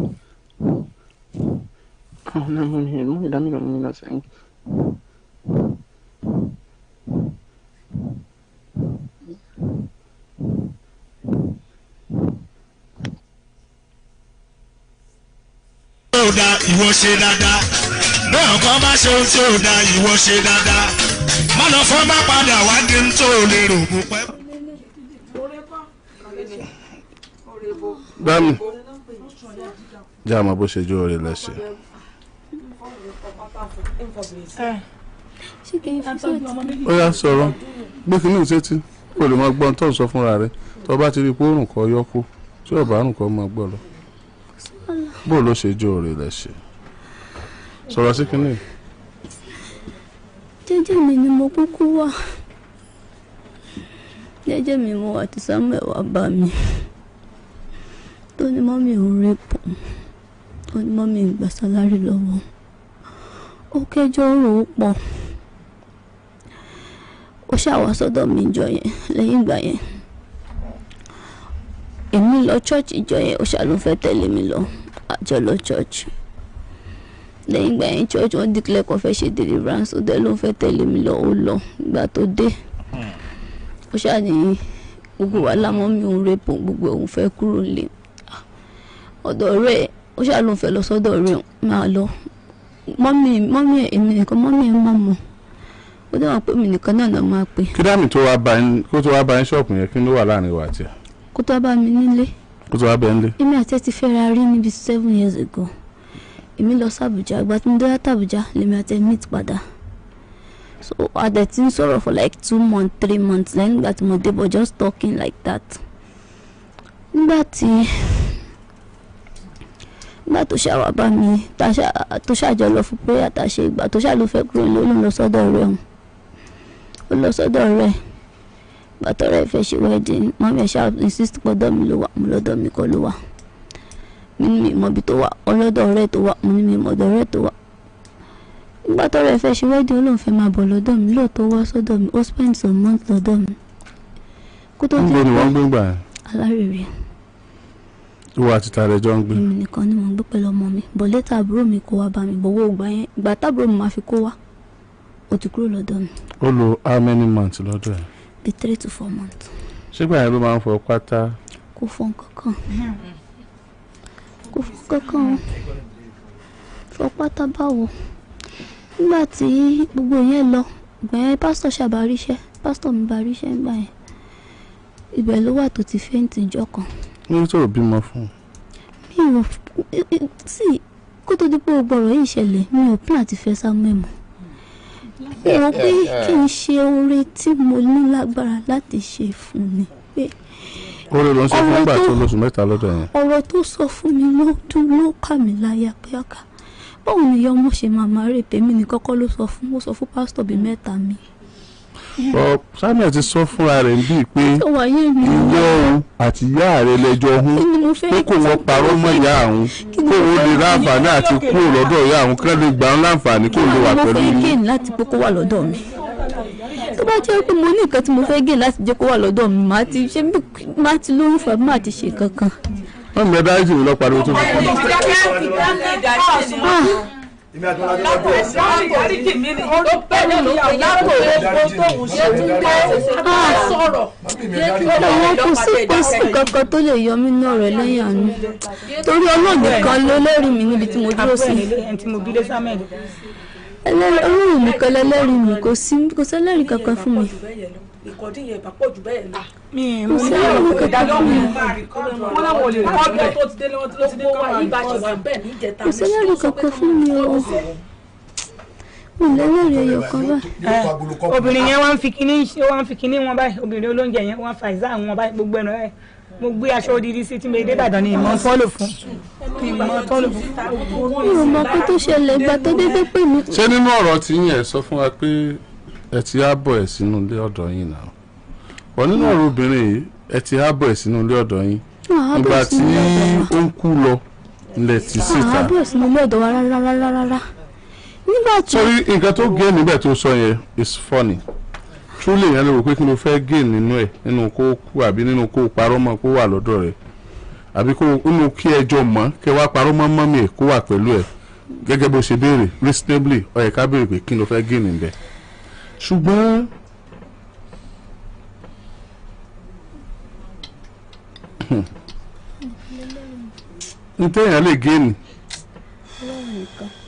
Àwọn náà mú mi ìdámì lọ mú mi lọ sẹ́yìn. Ó da ìwọ ṣe dáadáa, bẹ́ẹ̀ kọ́ bá ṣe ohun tí ó da ìwọ ṣe dáadáa, má lọ fọ́ má padà wá di ń tó lè rò mú pẹ́. Dámi jẹ́ àmọ́ bó ṣe jó oore lẹ́sẹ̀. Ó yá sọ̀rọ̀ gbé kínní ìṣètì kó lè máa gbọ́ ohun tó ń sọ fúnra rẹ̀, tó bá ti rí i pé ó rùn kọ́ yọ kó, tí ò bá rùn kọ́ máa gbọ́ lọ. Bó ló ṣe jó oore lẹ́sẹ̀? Sọ̀rọ̀ sí kínní. Jẹ́jẹ́ mi ni mo kúkú wà. Jẹ́jẹ́ mi mo wà tí Samuel wá bá mi. Tó ní mọ́mí ò rẹ́pọ̀, tó ní mọ́mí ń gba sálárì lọ́wọ́. Ó kẹjọ́ rò ó pọ̀. Ó ṣàwá sọ́dọ̀ mi ìjọ yẹn lẹ́yìn ìgbà yẹn. Èmi lọ church ìjọ yẹn, ó ṣàlùn fẹ́ tẹ̀lé mi lọ. Àjọ lọ church. Lẹ́yìn ìgbà yẹn church wọ́n declare kó fẹ́ ṣe deliverance, ó dẹ̀ ló ń fẹ́ tẹ̀lé mi lọ, ó lọ. Ìgbà tó dé, ó ṣáà ní gbogbo wàhálà mọ́mí òun rẹ́pọ̀, gbogbo òun fẹ́ kúrò nílé. Ọ̀dọ̀ rẹ̀ ó ṣáà ló ń fẹ́ lọ sọ́dọ̀ rẹ̀, máa lọ. Mọ́mí èmi nìkan, mọ́mí ẹ̀ mọ̀mọ́. Ó dẹ̀ wọ́n pé mi nìkan náà máa pè. Kí Dámi tó wá bá yín, kó tó wá bá yín ṣọ́ọ̀pù yẹn, kí ló wà láàrin wa àti ẹ̀? Kó tó wá bá mi nílé. Kó tó wá bá yín nílé. Èmi àti ẹ ti fẹ́ra rí níbi 7 years ago. Èmi lọ sí Àbújá, ìgbà tí mo dé láti Àbújá lèmi àti ẹ meet padà. So a dẹ̀ ti ń sọ̀rọ̀ for like 2 months, 3 months lẹ́yìn ìgbà tí mo dé, but just talking like that. Nígbà tó ṣàwà bá mi, tó ṣàjọ lọ fún prayer tá a ṣe, ìgbà tó ṣà ló fẹ́ kúrò ló lọ sọ́dọ̀ rẹ̀ òun. Ó lọ sọ́dọ̀ rẹ̀. Ìgbà tọ́rẹ́ ẹ̀ fẹ́ ṣe wedding, mọ́mí ẹ̀ ṣáà insist pé ọ̀dọ̀ mi ló wà. Mo lọ́dọ̀ mi kọ́ ló wà. Mi ní mi mọ̀ ibi tó wà. Ọlọ́dọ̀ ọ̀rẹ́ tó wà. Mo ní mi mọ̀ ọ̀dọ̀ ọ̀rẹ́ tó wà. Ìgbà tọ́rẹ́ ẹ̀ fẹ́ ṣe wedding, ó lóun fẹ́ máa bọ̀ lọ́dọ̀ mi. Lóòótọ́ wá sọ́dọ̀ mi, ó spend some months lọ́dọ̀ mi. Kó tó di Níbo ni wọ́n ń gbé gbà yẹn? Alárèrè. Ìwọ àti tààrẹ jọ ń gbé? Èmi nìkan ni mò ń gbé pẹ̀lú ọmọ mi, but later àbúrò mi kó wá bá mi. Bọ̀wọ́ ògbà yẹn, ìgbà tábúrò mi máa fi kó wá, ó ti kúrò lọ́dọ̀ mi. Ó lo how many months lọ́dọ̀ ẹ̀? Bí 3 to 4 months. Ṣé gbà yẹn ló máa ń fọ pátá? Kò fọ nǹkankan, kò fọ kankan o. Fọ pátá báwo? Nígbà tí gbogbo yẹn lọ, ìgbà yẹn pásítọ̀ ṣàbáríṣẹ́, pásítọ̀ mi bá ríṣẹ́ nígbà yẹn. Ibẹ̀ ló wà tó ti faint ìjọ kan. Ní tó bímọ fún un? Mi ò sí. Kó tó di pé gbogbo ọ̀rọ̀ yìí ṣẹlẹ̀, mi ò plan àti fẹ́ Samuel mọ́. Mo rò pé kí n ṣe oore tí mo ní lágbára láti ṣe fún ni pé Oore ló ń ṣe fún ọ̀rọ̀ ìgbà tó lóṣù 3 lọ́dọ̀ yẹn. Ọ̀rọ̀ tó sọ fún mi ló dún, ló kà mí láyà pé ọkà, báwo ni ìyá ọmọ ṣe máa máa rèpè mí ní kọ́kọ́ ló sọ fún, ó sọ fún pásítọ̀ bíi mẹ́ta mi. Ọ Samuel ti sọ fúnra rẹ̀ bíi pé Tó wáyé mi. ìwọ òun àti ìyá rẹ̀ lẹ́jọ́ hún, Kí ni mo fẹ́ pé kò wọ́n parọ́ mọ́ ìyá òun, kó òun lè ráǹfààní àti kúrò lọ́dọ̀ ìyá òun, kí wọ́n lè gbà ń láǹfààní kó lè wà Mo pẹ̀lú fẹ́ yín. gain láti pé kó wà lọ́dọ̀ mi? Tó bá jẹ́ pé mo ní nǹkan tí mo fẹ́ gain láti jẹ́ kó wà lọ́dọ̀ mi, màá ti ṣe bí, màá ti lóyún fún àbí màá ti ṣe kankan. Wọ́n mi ẹ dáríjì mi lọ pariwo tó fi kú. Ah. Dáríjì mi ni ó pẹ́ ní ìyàwó tóun ṣe tún dé sọ̀rọ̀. Àwọn kò sí kankan tó lè yọ mí náà rẹ lẹ́yìn àánú, torí Ọlọ́run nìkan ló lẹ́rìí mi níbi tí mo dúró sí. Àbúrò ẹ̀ nílé ẹni tí mo bí lé Samuel. Ọlọ́run nìkan lẹ́lẹ́rìí mi. Kò sí, kò sẹ́lẹ́rìí kankan fún mi. Ìkọ̀dí yẹn bá pọ̀ jù bẹ́ẹ̀ lọ. Mi Kò sẹ́lẹ́rìí kankan fún mi. Wọ́n láwọn ò lè rìkọ́dù ẹ̀ tó ti dé lọ́wọ́ tó ti dé kọ́ wa yìí bá ṣe wà bẹ́ẹ̀ níjẹta. Kò sẹ́lẹ́rìí kankan fún mi o. Mi lẹ́lẹ́rìí ẹyọ kan báyìí. Obìnrin yẹn wá ń fi kinní ṣe, wá ń fi kinní wọn báyìí. Obìnrin olóúnjẹ yẹn wá ń fa ìzá wọn báyìí, gbogbo ẹnu ẹ. Mo gbé aṣọ odidi sí tí mo dé Ìbàdàn ní ìmọ̀ tọ́ lò fún, ìmọ̀ tọ́ lò fún. Mi ò mọ pé tó ṣẹlẹ̀ ìgbà tó dédé pè mí. Ṣé nínú ọ̀rọ̀ tí yín ẹ̀ sọ fún wa pé ẹ ti á bọ̀ ẹ̀ sínú ilé ọ̀dọ̀ yín náà wọ́n, nínú ọ̀rọ̀ obìnrin yìí, ẹ ti á bọ̀ ẹ̀ sínú ilé ọ̀dọ̀ yín Ah, nígbà bọ̀ tí sínú ilé ọ̀dọ̀ wa. ó ń kú lọ ilẹ̀ tí síta? Àbúrò sínú ilé ọ̀dọ̀ wa rárá rárá rárá. Nígbà tí Sórí nǹkan tó gé níbẹ̀ tó sọ yẹn is funny truly. Yẹn lè rò pé kí ló fẹ́ gé nínú ẹ̀, nínú kó kú àbí nínú kó parọ́ mọ́ kó wà lọ́dọ̀ rẹ̀, àbí kó nínú kí ẹjọ́ mọ́ kẹ́ wá parọ́ mọ́ mọ́mí ẹ̀ kó wà pẹ̀lú ẹ̀, gẹ́gẹ́ bó ṣe béèrè reasonably, ó yẹ ká béèrè pé kí ló fẹ́ gé níbẹ̀. Ṣùgbọ́n n téèyàn lè gé ni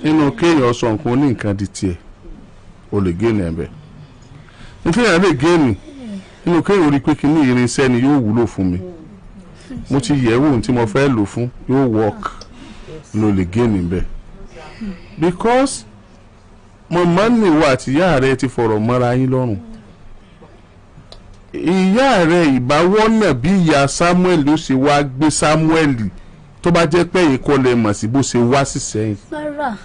nínú kéèyàn sọ nǹkan oní nǹkan di tiẹ̀, o lè gé ní ẹ̀bẹ̀. N téèyàn lè gé ni nínú kéèyàn rí pé kíní irinṣẹ́ ni yóò wúlò fún mi, mo ti yẹ̀ wò, tí mo fẹ́ lò fún yóò work, ló lè gé níbẹ̀, because mọ̀mọ́ nìwọ àti ìyá rẹ ti fọ̀rọ̀ mọ́ra yín lọ́rùn. Ìyá rẹ ìbáwọ́ náà bí ìyá Samuel ló ṣe wá gbé Samuel, tó bá jẹ́ pé ẹ̀yin kọ́ lẹ mọ̀ sí bó ṣe wá sí sẹ́yìn, Rárá.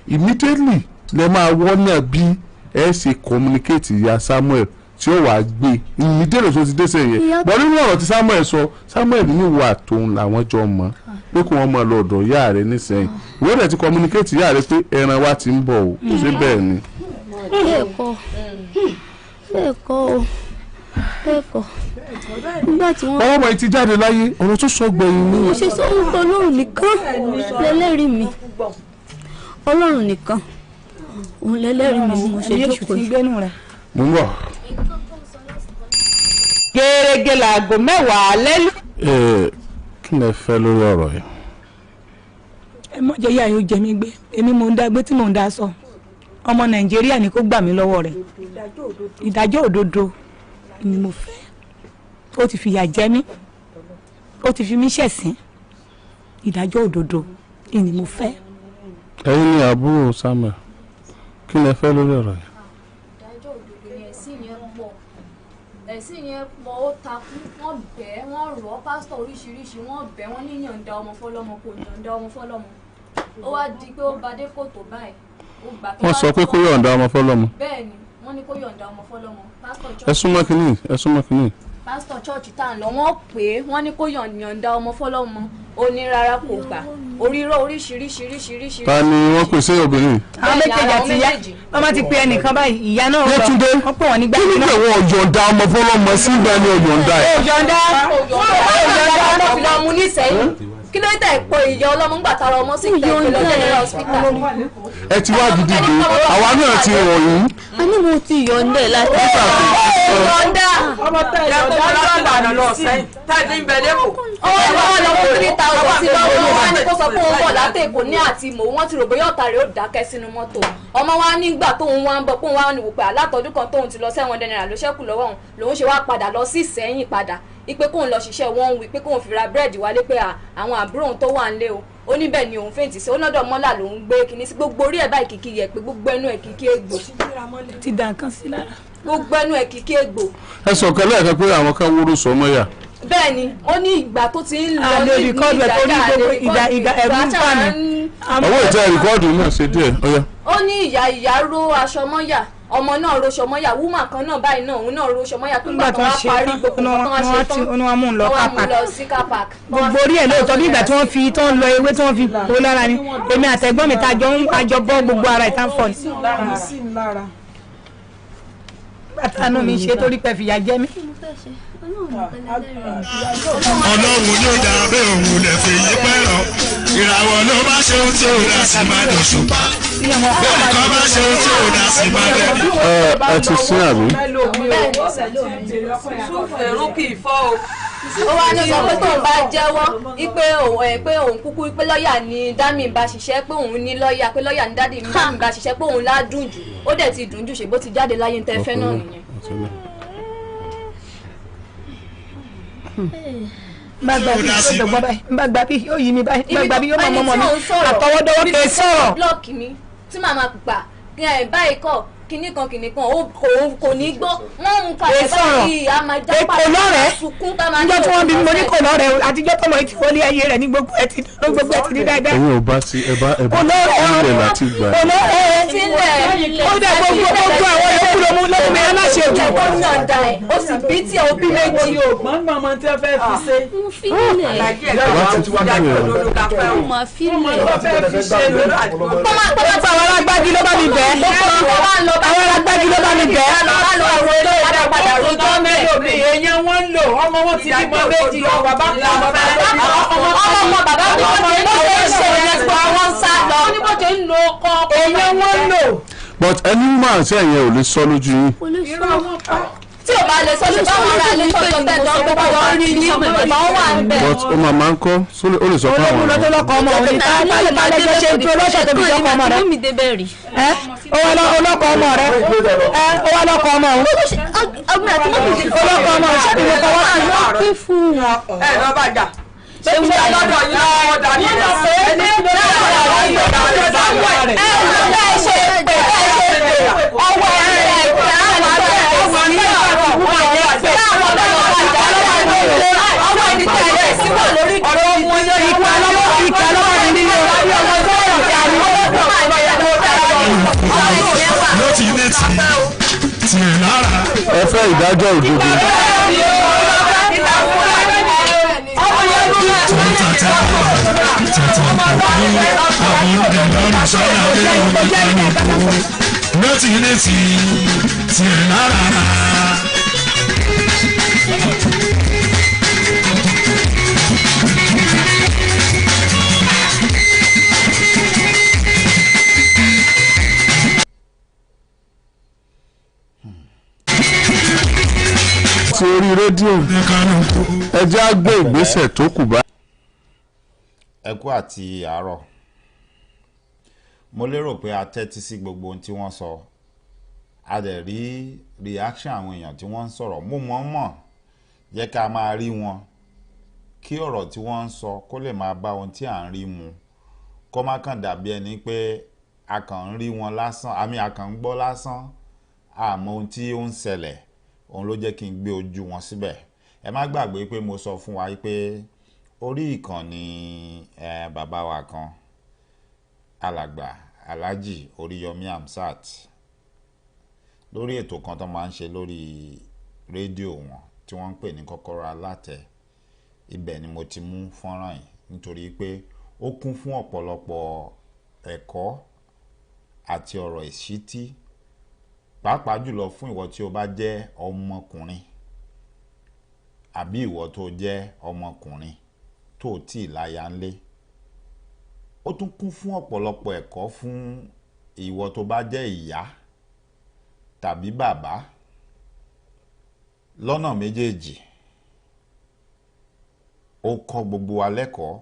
immediately lẹ máa wọ́nà bí ẹ ṣe communicate ìyá Samuel tí ó wàá gbé immediately tó ti dé sẹ́yìn yẹn. Ìyá- Bọ́ nínú ọ̀rọ̀ tí Samuel sọ, Samuel ní ìwà tòun làwọn jọ mọ̀ pé kí wọ́n máa lọ ọ̀dọ̀ ìyá rẹ nísẹ́yìn. Ìwọ dẹ̀ ti communicate ìyá rẹ pé ẹran wa ti ń bọ̀ o, ṣé bẹ́ẹ̀ ni? Bẹ́ẹ̀ kọ́, bẹ́ẹ̀ kọ́ o, bẹ́ẹ̀ kọ́. Nígbà tí wọ́n Ọmọ yìí ti jáde láyé, ọ̀rọ̀ tó sọ gbẹ̀yìn ní. Mo ṣe sọ wípé Ọlọ́run nìkan lẹ́lẹ́rìí mi. Ọlọ́run nìkan òun lẹ́lẹ́rìí mi bí mo ṣe Ẹ̀mí èṣù jókòó tí ń yìí. gbénú rẹ̀. Mo ń bọ̀. Gẹ́gẹ́ láago 10 alẹ́. Ẹ kí ni ẹ fẹ́ lórí ọ̀rọ̀ yìí? Ẹ mọ̀ jẹ́ ìyá yóò jẹ mí gbé. Èmi mò ń dá gbé tí mò ń dá sọ. Ọmọ Nàìjíríà ni kó gbà mí lọ́wọ́ rẹ̀. Ìdájọ́ òdodo ni mo fẹ́. Ó ti fìyà jẹ mí, ó ti fi mí ṣẹ̀sín. Ìdájọ́ òdodo ni mo fẹ́. Ẹ̀yin ni àbúrò Samuel, kí ni ẹ fẹ́ lórí ọ̀rọ̀ yìí? Ìdájọ́ òdodo ni. Ẹ̀sìn yẹn pọ̀, ẹ̀sìn yẹn pọ̀, ó takú. Wọ́n bẹ̀ ẹ́, wọ́n rọ̀ ọ́, pásítọ̀ oríṣiríṣi wọ́n bẹ̀ wọ́n ní yànda ọmọ fọlọ́mọ, kò yànda ọmọ fọlọ́mọ. Ó wá di pé ó ba dé kòtò báyìí, ó gbà tó Wọ́n wá sọ pé kó yọ̀ǹda ọmọ fọlọ́mọ? Bẹ́ẹ̀ ni. Wọ́n ní kó yọ̀ǹda ọmọ fọlọ́mọ. Pásítọ̀ Ẹ church, súnmọ́ kínní, ẹ súnmọ́ kínní. pásítọ̀ church tá à ń lọ, wọ́n pè é, wọ́n ní kó yọ̀ǹda ọmọ fọlọ́mọ. Ó ní rárá, kò gbà. Orírọ́ oríṣiríṣiríṣiríṣi. Ta ni wọ́n pè sí obìnrin? Àwọn méjèèjì àti ìyá wọ́n bá ti pe ẹnìkan báyìí, ìyá náà lọ. Yétúndé, wọ́n pè wọ́n nígbà kí ni pé wọ́n yọ̀ǹda ọmọ fọlọ́mọ sígbà ni ọ̀yọ̀ǹda ẹ̀? Ó yọ̀ǹda. Ó yọ̀ǹda ọmọ fi lọ mú nísẹ́yìn. Kí ló dé pé ìyá ọlọ́mọ ń gbà tara ọmọ sí ìtẹ̀ ìpè lọ general hospital? Ẹ ti wá gidi gbé, àwa náà ti rọ̀ yín. A ní mo ti yọ̀ǹda ẹ̀ láti. Yọ̀ǹda. Ọmọ tẹ ìyọ̀ǹda lọ́nà lọ sẹ́yìn tẹ́ẹ̀dì ń bẹ lẹ́kọ̀ọ́. Owó lọ́wọ́ lọ́wọ́ 3,000 sí lọ́wọ́ wá ní kó sọ pé òun bọ̀ látẹ̀kọ́ ní àti mò wọ́n ti rò bóyá ọ̀tá rẹ̀ ó dákẹ́ sínú mọ́tò. Ọmọ wa nígbà tóun wá ń bọ̀ póun wá ní wò pé alátọ́dún kan tóun ti lọ ₦700 ló ṣẹ́kù lọ́wọ́ òun, lòun ṣe wá padà lọ sí Ìsẹ́yìn padà ipe kóun lọ ṣiṣẹ́ one week, pé kóun fi ra búrẹ́dì wálé, pé àwọn àbúrò òun tó wà ń lé o. Ó níbẹ̀ ni òun fèǹtì sí, ó lọ́dọ̀ mọ́là lòun gbé kinní sí gbogbo orí ẹ̀ báyìí, kìkì yẹ pé gbogbo ẹnu ẹ̀ kìkì egbò. Ti dà nǹkan sí lára. Gbogbo ẹnu ẹ̀ kìkì egbò. Ẹ sọ̀kan lẹ́ẹ̀kan pé àwọn kan wúrú sọ mọ́ yà. Bẹ́ẹ̀ ni, ó ní ìgbà tó ti ń lọ A lè record ẹ̀ torí gbogbo ìdá ẹ̀rù ń bà mí. Owó ìtẹ́ rìkọ́ọ̀dù náà ṣe díẹ̀, ọ̀yá. Ó ní ìyá ró aṣọ mọ́yà, ọmọ náà róṣọ mọ́yà, wúmà kan náà báyìí náà, òun náà róṣọ mọ́yà, pé Nígbà nígbà tí tó wọ́n wá ṣe parí tán, gbogbo nǹkan tó wá ṣe tán, wọ́n wá mú un lọ wọ́n wá car mú park. lọ sí car park. Gbogbo orí ẹ̀ lóòótọ́ bí ìgbà tí wọ́n fi tó ń lọ ewé tí wọ́n fi bò lára ni. Èmi àtẹ̀gbọ́n mi tá a jọ ń àjọ bọ́ gbogbo ara ìta ń fọ̀ ni. Bàtà mi ṣe torí pé fìyà jẹ mí. Ọlọ́run ló dá bẹ́ẹ̀, òun lè fi yí pẹ́rọ. Ìràwọ̀ ló bá ṣe ohun tí ò dá sí máa dòṣùpá. Bẹ́ẹ̀ kan bá ṣe ohun tí ò dá sí máa dẹ̀. Ẹ ti sin àbí? Ẹ̀rú kì í fọ́ o. Ó wá ní sọ pé tóun bá jẹ́wọ́ wípé òun ẹ̀ pé òun kúkú pé lọ́ọ̀yà ni dámì bá ṣiṣẹ́, pé òun ní lọ́ọ̀yà, pé lọ́ọ̀yà ni dádì mi dámì bá ṣiṣẹ́, pé òun ládùn jù, ó dẹ̀ ti dùn jù, ṣe bó ti jáde láyé ń tẹ́ fẹ́ náà nìyẹn. Bá gba bí yóò dọ̀gbọ́n báyìí, bá gba bí yóò yí mi báyìí, bá gba bí yóò mọ̀ mọ́ mi Ẹni tí mò ń sọ̀rọ̀, àtọwọ́dọ́wọ́ kè é sọ̀rọ̀. Blọọkì mi tí màmá gbà báyìí kọ kinní kan kinní kan, ó kò ní gbọ́, wọ́n ń kalẹ̀ Kè é sọ̀rọ̀. báyìí, a máa já Kò lọ́rẹ̀ẹ́. sunkún tá máa Níjọ́ tí wọ́n bí mi, mo ní kò lọ́rẹ̀ẹ́ o, àtijọ́ tọmọ yìí ti wọlé ayé rẹ̀ ní gbogbo ẹ̀ ti gbogbo ẹ̀ ti di dáadáa. Ẹ̀yin ò bá ti ẹ bá ẹ bá Kò lọ́rẹ̀ẹ́. ilẹ̀ láti gbà. Kò lọ́rẹ̀ẹ́. Ó dẹ̀ gbogbo àwọn yòókù ló mú ló mú mi aláṣẹ jù. Ó nà dà ẹ̀, ó sì bí tí ẹ ó bí méjì. Ògbọ́n gbọ́n tí wọ́n fẹ́ fi ṣe. Mo fi ilẹ̀. Ẹ bá ti wá nílẹ̀ rẹ̀. Mo máa fi ilẹ̀. Gbogbo àwọn alágbági ló bá mi bẹ̀ ẹ́. Àwọn alágbági ló bá mi bẹ̀ ẹ́. Ọjọ́ mélòó mi èèyàn wọn ń lò, ọmọ wọn ti bímọ méjì, ọ bàbá kan bàbá ọmọ ọmọ bàbá mi wọ́n ti ń ṣe ṣe yẹn pé àwọn ń sá lọ. Ó ní bó ṣe ń lo ọkọ. Èèyàn wọn ń lò. But ẹni máa ṣe ẹ̀yẹn ò lè sọ lójú yín. Tí ò bá lè sọ, ṣe báwọn ará ilé tó sọ tẹ́jọ́ pé báwọn rí ní ìmọ̀ wà ń bẹ̀. But ó máa máa ń kọ́, ó lè sọ fún àwọn Ológun ló tó ọ̀rọ̀. lọ́kọ ọmọ òun ni tá lẹ́jọ́ ṣe tó lọ́sọ̀ tó fi lọ́kọ ọmọ rẹ̀. Mú mi débẹ̀ rí. Ẹ ó wá ọlọ́kọ ọmọ rẹ̀. Ẹ ó wá lọ́kọ ọmọ òun. Ọgbìn àti mọ́mí ti Ọlọ́kọ ọmọ òun ṣé ìwé kọ́wọ́ sí. Àwọn pín fún wọn. Ẹ lọ bá jà. Ṣé ń bá lọ́dọ̀ yín lọ́wọ́ dàbí ẹni Ẹ ṣe pé ẹ ṣe pé ọwọ́ ẹ ẹ pé àwọn abẹ́ ẹ sí ọwọ́ ẹni tẹ́ ẹ sí wà lórí ìdúró. Ìkà lọ́wọ́ ìkà lọ́wọ́ mi nínú ọ̀rọ̀ ọmọ tó rọ̀ kí a ní. Ló ti ní tì tiẹ̀ lára. Ẹ fẹ́ ìdájọ́ òdodo. Ló ti ní tì tiẹ̀ lára. Ti orí rédíò, ẹ jẹ́ á gbé ìgbésẹ̀ tó kù bá. Ẹ kú àti àárọ̀. Mo lérò pé a tẹ́tí sí gbogbo ohun tí wọ́n sọ, a dẹ̀ rí reaction àwọn èèyàn tí wọ́n ń sọ̀rọ̀. Mo mọ̀ọ́mọ̀ jẹ́ ká máa rí wọn kí ọ̀rọ̀ tí wọ́n ń sọ kó lè máa bá ohun tí à ń rí mu, kó má kàn dàbí ẹni pé a kàn ń rí wọn lásán, àmì a kàn ń gbọ́ lásán, àmọ́ ohun tí ó ń ṣẹlẹ̀. Òun ló jẹ́ kí n gbé ojú wọn síbẹ̀. Ẹ má gbàgbé pé mo sọ fún wa pé orí ìkànnì bàbá wa kan, alàgbà Alhaji Oríyọmí Hamzat, Lórí ètò kan tó máa ń ṣe lórí rédíò wọn tí wọ́n ń pè ní Kọ́kọ́rọ́ Alátẹ. Ibẹ̀ ni mo ti mú fọ́nrán yìí nítorí pé ó kún fún ọ̀pọ̀lọpọ̀ ẹ̀kọ́ àti ọ̀rọ̀ ìṣítí, pàápàá jùlọ fún ìwọ tí o bá jẹ́ ọmọkùnrin àbí ìwọ tó jẹ́ ọmọkùnrin tó tí ì láya ńlé. Ó tún kún fún ọ̀pọ̀lọpọ̀ ẹ̀kọ́ fún ìwọ tó bá jẹ́ ìyá tàbí bàbá lọ́nà méjèèjì. Ó kọ́ gbogbo wa lẹ́kọ̀ọ́,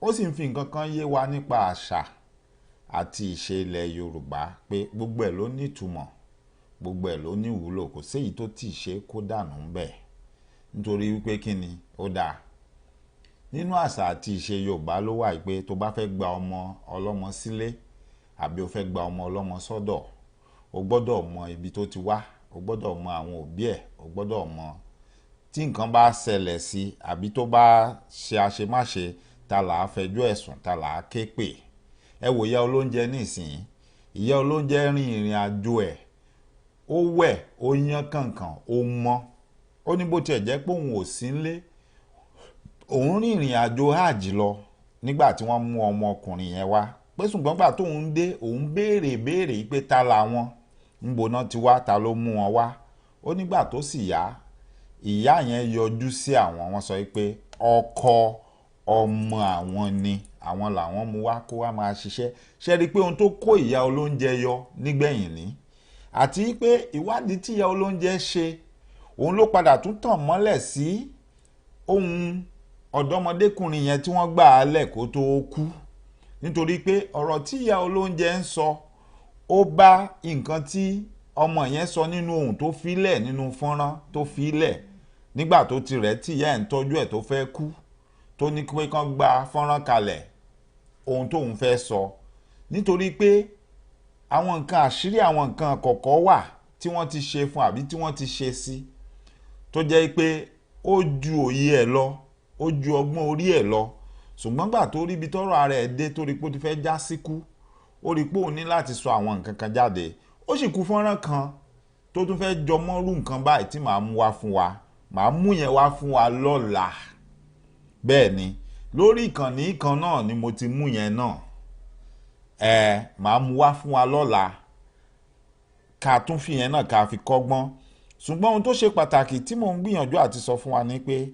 ó sì ń fi nǹkan kan yé wa nípa àṣà àti ìṣe ilẹ̀ Yorùbá pé gbogbo ẹ̀ ló ní ìtumọ̀, gbogbo ẹ̀ ló ní ìwúlò, kò séyìí tó tì í ṣe kó dànù ń bẹ̀. Nítorí wípé kí ni ó dáa nínú àṣà àti ìṣe Yorùbá ló wà pé tó bá fẹ́ gba ọmọ ọlọ́mọ sílé àbí o fẹ́ gba ọmọ ọlọ́mọ sọ́dọ̀, o gbọ́dọ̀ mọ ibi tó ti wá, o gbọ́dọ̀ mọ àwọn òbí ẹ̀, o gbọ́dọ̀ mọ tí nǹkan bá ṣẹlẹ̀ sí àbí tó bá ṣe àṣemáṣe, ta là á fẹjọ́ ẹ̀sùn, ta là á ké pè. Ẹ wò ìyá olóúnjẹ nísìnyí. Ìyá olóúnjẹ rin ìrìn àjò ẹ̀, ó wẹ̀, ó yán kànkàn, ó mọ́. Ó ní bó tiẹ̀ jẹ́ pé òun ò sí nílé, òun rin ìrìn àjò hajj lọ nígbà tí wọ́n mú ọmọkùnrin yẹn wá, pé ṣùgbọ́n gbà tóun dé, òun béèrè béèrè pé ta làwọn, ńbo náà ti wá, ta ló mú wọn wá. Ó nígbà tó sì yá, ìyá yẹn yọjú sí àwọn, wọ́n sọ pé ọkọ ọmọ àwọn ni, àwọn làwọn mú wá kó wá máa ṣiṣẹ́. Ṣe rí i pé ohun tó kó ìyá olóúnjẹ yọ nígbẹ̀yìn ní, àti pé ìwádìí tí ìyá olóúnjẹ ṣe, òun ló padà tún tàn mọ́lẹ̀ sí ohun ọ̀dọ́mọdékùnrin yẹn tí wọ́n gbà á lẹ̀ kó tó kú. Nítorí pé ọ̀rọ̀ tí ìyá olóúnjẹ ń sọ, ó bá nǹkan tí ọmọ yẹn sọ nínú ohun tó filẹ̀ nínú fọ́nrán tó filẹ̀ nígbà tó ti rẹ̀ tí ìyá ẹ̀ ń tọ́jú ẹ̀ tó fẹ́ kú, tó ní pé kán gba fọ́nrán kalẹ̀ ohun tóun fẹ́ sọ. Nítorí pé àwọn nǹkan àṣírí, àwọn nǹkan kọ̀ọ̀kọ̀ wà tí wọ́n ti ṣe fún àbí tí wọ́n ti ṣe sí, tó jẹ́ pé ó ju òye ẹ̀ lọ, ó ju ọgbọ́n orí ẹ̀ lọ. Ṣùgbọ́n gbà tó ríbi tọ́rọ̀ ara ẹ̀ dé, tó rí pé ó ti fẹ́ já síkú, ó rí pé òun ní láti sọ àwọn nǹkan kan jáde. Ó sì kú fọ́nrán kan tó tún fẹ́ jọmọ́rú nǹkan báyìí tí màá mú wá fún wa, màá mú yẹn wá fún wa lọ́la. Bẹ́ẹ̀ ni, lórí ìkànnì kan náà ni mo ti mú yẹn náà. Màá mú wá fún wa lọ́la, ká tún fi yẹn náà ká fi kọ́gbọ́n. Ṣùgbọ́n ohun tó ṣe pàtàkì tí mò ń gbìyànjú àti sọ fún wa ni pé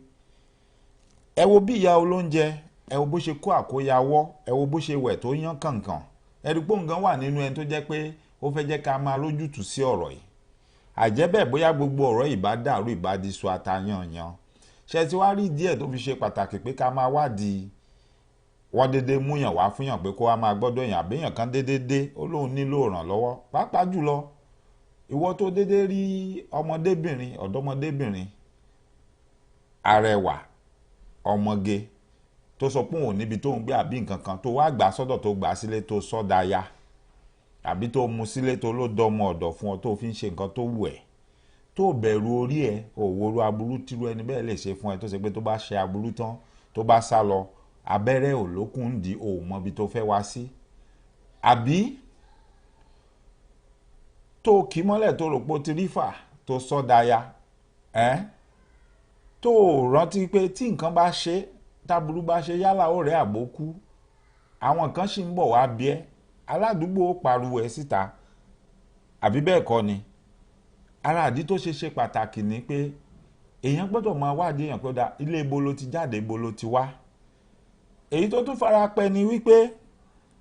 ẹ wo bí ìyá olóúnjẹ, ẹ wo bó ṣe kó àkóyawọ́, ẹ wo bó ṣe wẹ̀ tó yán kànkàn. Ẹ rí pé òun gan wà nínú ẹni tó jẹ́ pé ó fẹ́ jẹ́ ká máa rójútùú sí ọ̀rọ̀ yìí. Àjẹ́bẹ̀ bóyá gbogbo ọ̀rọ̀ yìí bá dàrú, ìbá di sọ àtàyànyàn. Ṣé ti wá rí díẹ̀ tó fi ṣe pàtàkì pé ká máa wádìí wọ́n dédé múyàn wá fúnyàn pé kó wá máa gbọ́dọ̀ yàn, àbíyàn kan dédé dé ó lóun nílò ìrànlọ́wọ́. Pàápàá jùlọ ìwọ tó dédé rí ọmọdébìnrin, ọ̀dọ́mọdébìnrin arẹwà ọmọge tó sọ pé òun níbi tó ń gbé àbí nǹkan kan, tó wá gbà sọ́dọ̀, tó gbà sílé, tó sọ́dà ya àbí tó mu sílé, tó ló dọmọ ọ̀dọ̀ fún ọ, tó fi ń ṣe nǹkan tó wù ẹ́, tó bẹ̀rù orí ẹ̀, òwòrò aburú tírú ẹni bẹ́ẹ̀ lè ṣe fún ẹ, tó ṣe pé tó bá ṣe aburú tán, tó bá sá lọ, abẹ́rẹ́ òlókùn ń di, òun mọbi tó fẹ́ wá sí. Àbí tó kì í mọ́lẹ̀, tó rò pé ó ti rí fà, tó sọ́dà ya, ẹ́ tó rántí pé tí nǹkan bá ṣe, táburú bá ṣe, yálà ó rẹ̀ àbókú, àwọn kan sì ń bọ̀ wá bí ẹ, aládùúgbò ó pariwo ẹ síta, àbí bẹ́ẹ̀ kọ́ ni. Ara àdí tó ṣe ṣe pàtàkì ni pé èèyàn gbọ́dọ̀ máa wádìí èèyàn pé ó da ilé ibo ló ti jáde, ibo ló ti wá. Èyí tó tún fara pẹ́ ni wípé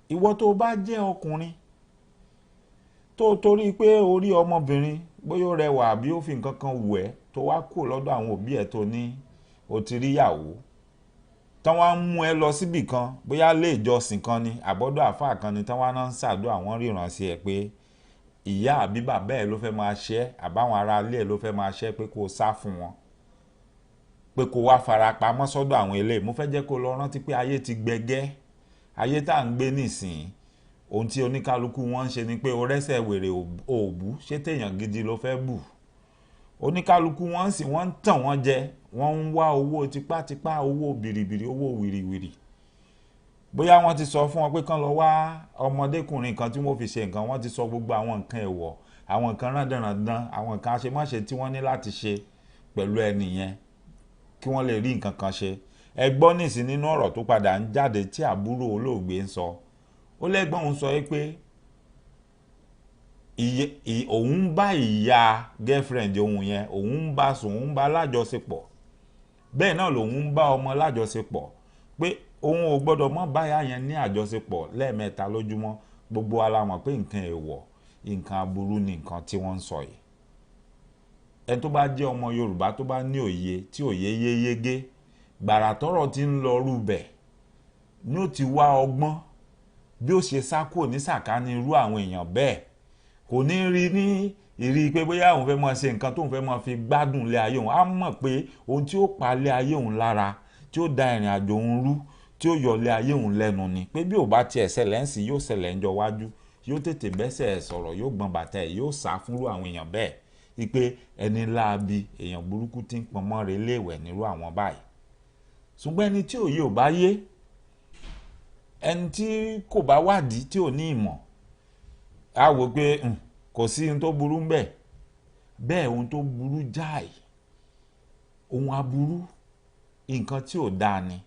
ìwọ tó bá jẹ́ ọkùnrin tó torí pé o rí ọmọbìnrin bóyá ó rẹwà àbí ó fi nǹkan kan wù ẹ́, tó wá kúrò lọ́dọ̀ àwọn òbí ẹ̀ tó ní o ti rí ìyàwó, tán wá ń mú ẹ lọ síbì kan, bóyá ilé ìjọsìn kan ni àbọ́dọ̀ àfáà kan ni, tán wá náà ń ṣàdúrà, wọ́n ríran sí ẹ pé ìyá àbí bàbá ẹ ló fẹ́ máa ṣe ẹ́, àbáwọn ará ilé ẹ ló fẹ́ máa ṣe ẹ́, pé kó o sá fún wọn, pé kó wá fara pamọ́ sọ́dọ̀ àwọn eléyìí. Mo fẹ́ jẹ́ kó lọ rántí pé ayé ti gbẹgẹ́, ayé tá à ń gbé nísìnyí, ohun tí oníkálukú wọn ń ṣe ni pé o rẹ́sẹ̀ wèrè òòbù, ṣé téèyàn gidi ló fẹ́ bù? Oníkálukú wọn ń sìn, wọ́n ń tàn wọ́n jẹ, wọ́n ń wá owó tipátipá, owó bìrìbìrì, owó wìrìwìrì. Bóyá wọ́n ti sọ fún wọn pé kán lọ wá ọmọdékùnrin kan tí wọ́n fi ṣe nǹkan, wọ́n ti sọ gbogbo àwọn nǹkan ẹ̀wọ̀ àwọn nǹkan rándanrandan, àwọn nǹkan àṣemáṣe tí wọ́n ní láti ṣe pẹ̀lú ẹni yẹn kí wọ́n lè rí nǹkan kan ṣe. Ẹ gbọ́ nísìn nínú ọ̀rọ̀ tó padà ń jáde tí àbúrò olóògbé ń sọ, ó lẹ́gbọ́n òun sọ pé òun ń bá ìyá girlfriend òun yẹn, òun ń bá sùn, òun ń bá lájọṣepọ̀, bẹ́ẹ̀ náà lòun ń bá ọmọ lájọṣepọ̀, pé òun ò gbọ́dọ̀ mọ́ báyà yẹn ní àjọṣepọ̀ lẹ́ẹ̀mẹ́ta lójúmọ́. Gbogbo wa la mọ̀ pé nǹkan èèwọ̀, nǹkan aburú ni nǹkan tí wọ́n ń sọ yìí. Ẹni tó bá jẹ́ ọmọ Yorùbá tó bá ní òye tí òye yéyégé, gbàrà tọ́rọ̀ ti ń lọ rúbẹ̀ ni ó ti wá ọgbọ́n bí ó ṣe sá kúrò ní sàkání irú àwọn èèyàn bẹ́ẹ̀. Kò ní rí ní ìrí pé bóyá òun fẹ́ máa ṣe nǹkan tóun fẹ́ máa fi gbádùn lé ayé òun. Á mọ̀ pé ohun tí ó pa lé ayé òun lára, tí ó da ìrìn àjò òun rú, tí ó yọ lé ayé òun lẹ́nu ni, pé bí ò bá tiẹ̀ ṣẹlẹ̀ ń sìn yóò ṣẹlẹ̀ ń jọ wájú, yóò tètè bẹ́sẹ̀ sọ̀rọ̀, yóò gbọ́n bàtà ẹ̀, yóò sá fúnrú àwọn èèyàn bẹ́ẹ̀, wípé ẹni láabi, èèyàn burúkú tí ń pọnmọ́ rẹ̀ léèwẹ̀ nírú àwọn báyìí. Ṣùgbọ́n ẹni tí òye ò bá yé, ẹni tí kò bá wádìí, tí ò ní ìmọ̀, á wò pé kò sí ohun tó burú ń bẹ̀. Bẹ́ẹ̀ ohun tó burú jáì, ohun aburú, nǹkan tí ò dáa ni.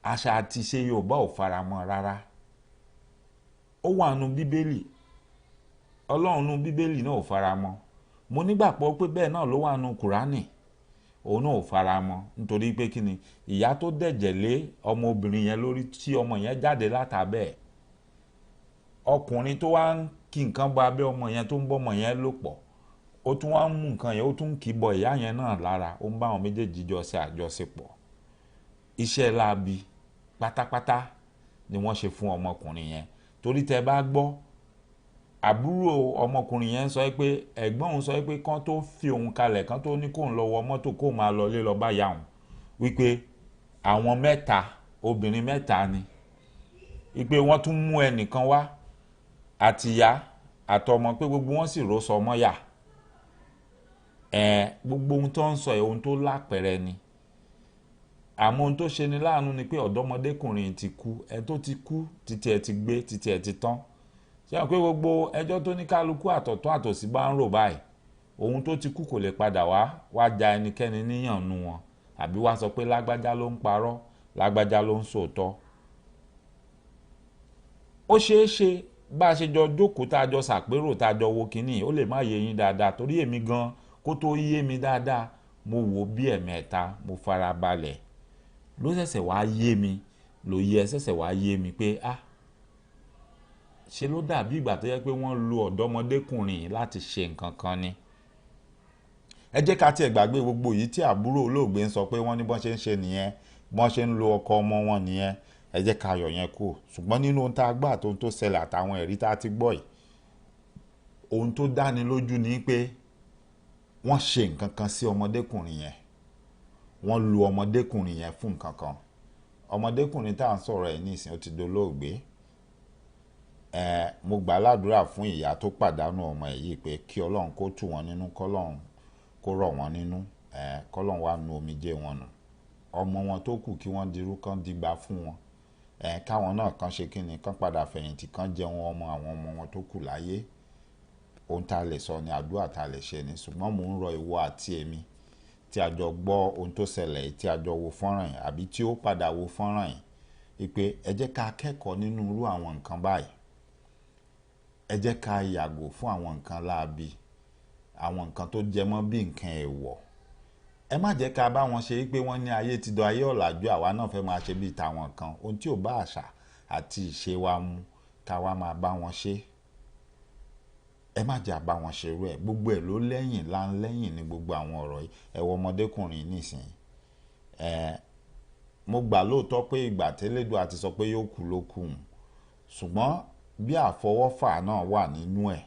Àṣà àti ìṣe Yorùbá ò faramọ́ rárá. Ó wà nù Bíbélì, Ọlọ́run nù Bíbélì náà ò faramọ́. Mo nígbàgbọ́ pé bẹ́ẹ̀ náà ló wà nù Kùránì, òun náà ò faramọ́. Nítorí pé kí ni, ìyá tó dẹ̀jẹ̀ lé ọmọbìnrin yẹn lórí tí ọmọ yẹn jáde látàbẹ̀, ọkùnrin tó wá ń kí nǹkan bọ abẹ́ ọmọ yẹn tó ń bọ́ ọmọ yẹn lò pọ̀, ó tún wá ń mú nǹkan yẹn, ó tún ń kì í bọ ìyá yẹn náà lára, ó ń bá àwọn méjèèjì jọ ṣe àjọṣepọ̀. Iṣẹ́ láabi pátápátá ni wọ́n ṣe fún ọmọkùnrin yẹn. Torí tẹ bá gbọ́, àbúrò ọmọkùnrin yẹn sọ pé ẹ̀gbọ́n òun sọ pé kán tó fi òun kalẹ̀, kán tó ní kóun lọ wọ mọ́tò kóun máa lọ lé lọ bá ya òun, wípé àwọn mẹ́ta, obìnrin mẹ́ta ni, wípé wọ́n tún mú ẹnìkan wá àtìyá àtọmọ, pé gbogbo wọn sì ró sọmọ yà. Gbogbo ohun tó ń sọ ẹ̀, ohun tó lápẹ̀rẹ̀ ni. Àmọ́ ohun tó ṣe ni láàánú ni pé ọ̀dọ́mọdékùnrin ti kú, ẹ tó ti kú títí ẹ ti gbé, títí ẹ ti tán. Ṣé àwọn pé gbogbo ẹjọ́ tó ní kálukú àtọ̀tún àtòsí bá ń rò báyìí, ohun tó ti kú kò lè padà wá ja ẹnikẹ́ni níyànnu wọn, àbí wá sọ pé lágbájá ló ń parọ́, lágbájá ló ń sòótọ́. Ó ṣeé ṣe bá a ṣe jọ jókòó tá a jọ ṣàpérò tá a jọ wo kínní, ó lè má yé yín dáadáa, torí èmi gan kó tó yé mi dáadáa, mo wò bí ẹ̀mẹ́ta, mo fara balẹ̀, ló ṣẹ̀ṣẹ̀ wá yé mi, lòye ẹ ṣẹ̀ṣẹ̀ wá yé mi pé ah, ṣe ló dàbí ìgbà tó yẹ pé wọ́n lu ọ̀dọ́mọdékùnrin láti ṣe nǹkan kan ni. Ẹ jẹ́ ká tiẹ̀ gbàgbé gbogbo yìí tí àbúrò olóògbé ń sọ pé wọ́n ní bọ́n ṣe ń ṣe nìyẹn, bọ́n ṣe ń lo ọkọ ọmọ wọn nìyẹn, ẹ jẹ́ ká yọ̀ yẹn kú. Ṣùgbọ́n nínú ohun tá a gbọ́ àti ohun tó ṣẹlẹ̀ àtàwọn ẹ̀rí tá a ti gbọ́ yìí, ohun tó dáni lójú ni pé wọ́n ṣe nǹkan kan sí ọmọdékùnrin yẹn, wọ́n lu ọmọdékùnrin yẹn fún nǹkan kan. Ọmọdékùnrin tá à ń sọ̀rọ̀ ẹ̀ nísìn ó ti dolóògbé. Mo gbà ládùúrà fún ìyá tó pàdánù ọmọ ẹ̀ yìí pé kí Ọlọ́run kó tù wọ́n nínú, kọ́lọ́run kó rọ̀ wọ́n nínú, kọ́lọ́run wá nu omijé wọn nù. Ọmọ wọn tó kù kí wọ́n dirú kán digba fún wọn, káwọn náà kán ṣe kíni, kán padà fẹ̀yìntì, kán jẹun ọmọ àwọn ọmọ wọn tó kù láyé. Ohun tá a lè sọ ni, àdúrà tá a lè ṣe ni. Ṣùgbọ́n mò ń rọ ìwọ àti èmi tí a jọ gbọ́ ohun tó ṣẹlẹ̀, tí a jọ wo fọ́nrán yìí àbí tí ó padà wo fọ́nrán yìí, wípé ẹ jẹ́ ká kẹ́kọ̀ọ́ nínú irú àwọn nǹkan báyìí. Ẹ jẹ́ ká yàgò fún àwọn nǹkan láabi, àwọn nǹkan tó jẹ mọ́ bí nǹkan èèwọ̀. Ẹ má jẹ́ ká bá wọn ṣe wípé wọ́n ní ayé ti dọ̀ ayé ọ̀làjú, àwa náà fẹ́ máa ṣe bíi tàwọn kan. Ohun tí ò bá àṣà àti ìṣe wa mu ká wá máa bá wọn ṣe. Ẹ má jẹ́ àbá wọn ṣerú ẹ̀. Gbogbo ẹ̀ ló lẹ́yìn láńlẹ́yìn ní gbogbo àwọn ọ̀rọ̀ yìí. Ẹ wo ọmọdékùnrin nísìnyí. Mo gbà lóòótọ́ pé ìgbà tẹ́lẹ̀dùn àti sọ pé yóò kú ló kù ùn, ṣùgbọ́n bí àfọwọ́fà náà wà nínú ẹ̀,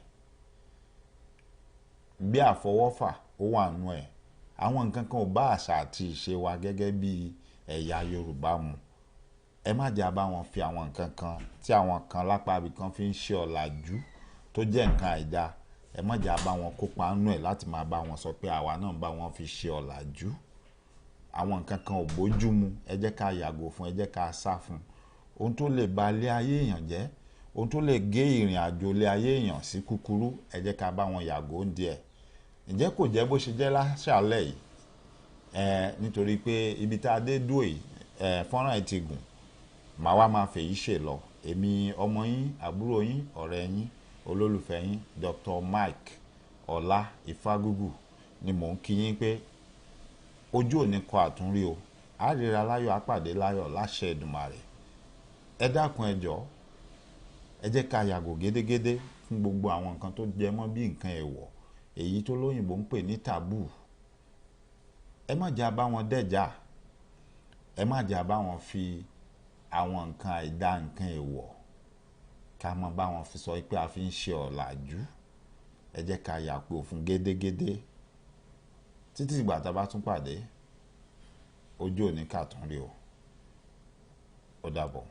bí àfọwọ́fà ó wà nínú ẹ̀, àwọn nǹkan kan ò bá àṣà àti ìṣe wa gẹ́gẹ́ bí ẹ̀yà Yorùbá mu. Ẹ má jẹ́ àbá wọn fi àwọn nǹkan kan tí àwọn kan lápá ibì kan fi ń ṣe ọ̀làjú tó jẹ́ nǹkan àìda, ẹ má jẹ́ àbá wọn kópa nínú ẹ̀ láti máa bá wọn sọ pé àwa náà ń bá wọn fi ṣe ọ̀làjú. Àwọn nǹkan kan ò bójú mu, ẹ jẹ́ ká yàgò fún, ẹ jẹ́ ká sá fún. Ohun tó lè ba ilé ayé èèyàn jẹ́, Ohun tó lè gé ìrìn àjò ilé ayé èèyàn sí kúkúrú, ẹ jẹ́ ká bá wọn yàgò ń díẹ̀. Ǹjẹ́ kò jẹ́ bó ṣe jẹ́ láṣàlẹ̀ yìí, nítorí pé ibi tá a dé dúró yìí, fọ́nrán ẹ̀ ti gùn, màá wá máa fèyí ṣe lọ. Èmi ọmọ yín, àbúrò yín, ọ̀rẹ́ yín, olólùfẹ́ yín, Dr. Mike Ọlá Ifágúgù ni mò ń kí yín pé ojú òní kọ àtúnrí o. A ríra láyọ̀, a pàdé láyọ̀ láṣẹ Èdùmàrè. Ẹ dákun, ẹ jọ̀ọ́, ẹ jẹ́ ká yàgò gédégédé fún gbogbo àwọn nǹkan tó jẹ mọ́ bí nǹkan ẹ̀wọ̀, èyí tó lóyìnbó ń pè ní taboo. Ẹ má jà bá wọn dẹ́jà, ẹ má jà bá wọn fi àwọn nǹkan àìdá, nǹkan ẹ̀wọ̀, ká má bá wọn fi sọ pé a fi ń ṣe ọ̀làjú. Ẹ jẹ́ ká yàgò fún gédégédé títí ìgbà tá a bá tún pàdé. Ojú òní kàtún rí o. Ó dàbọ̀.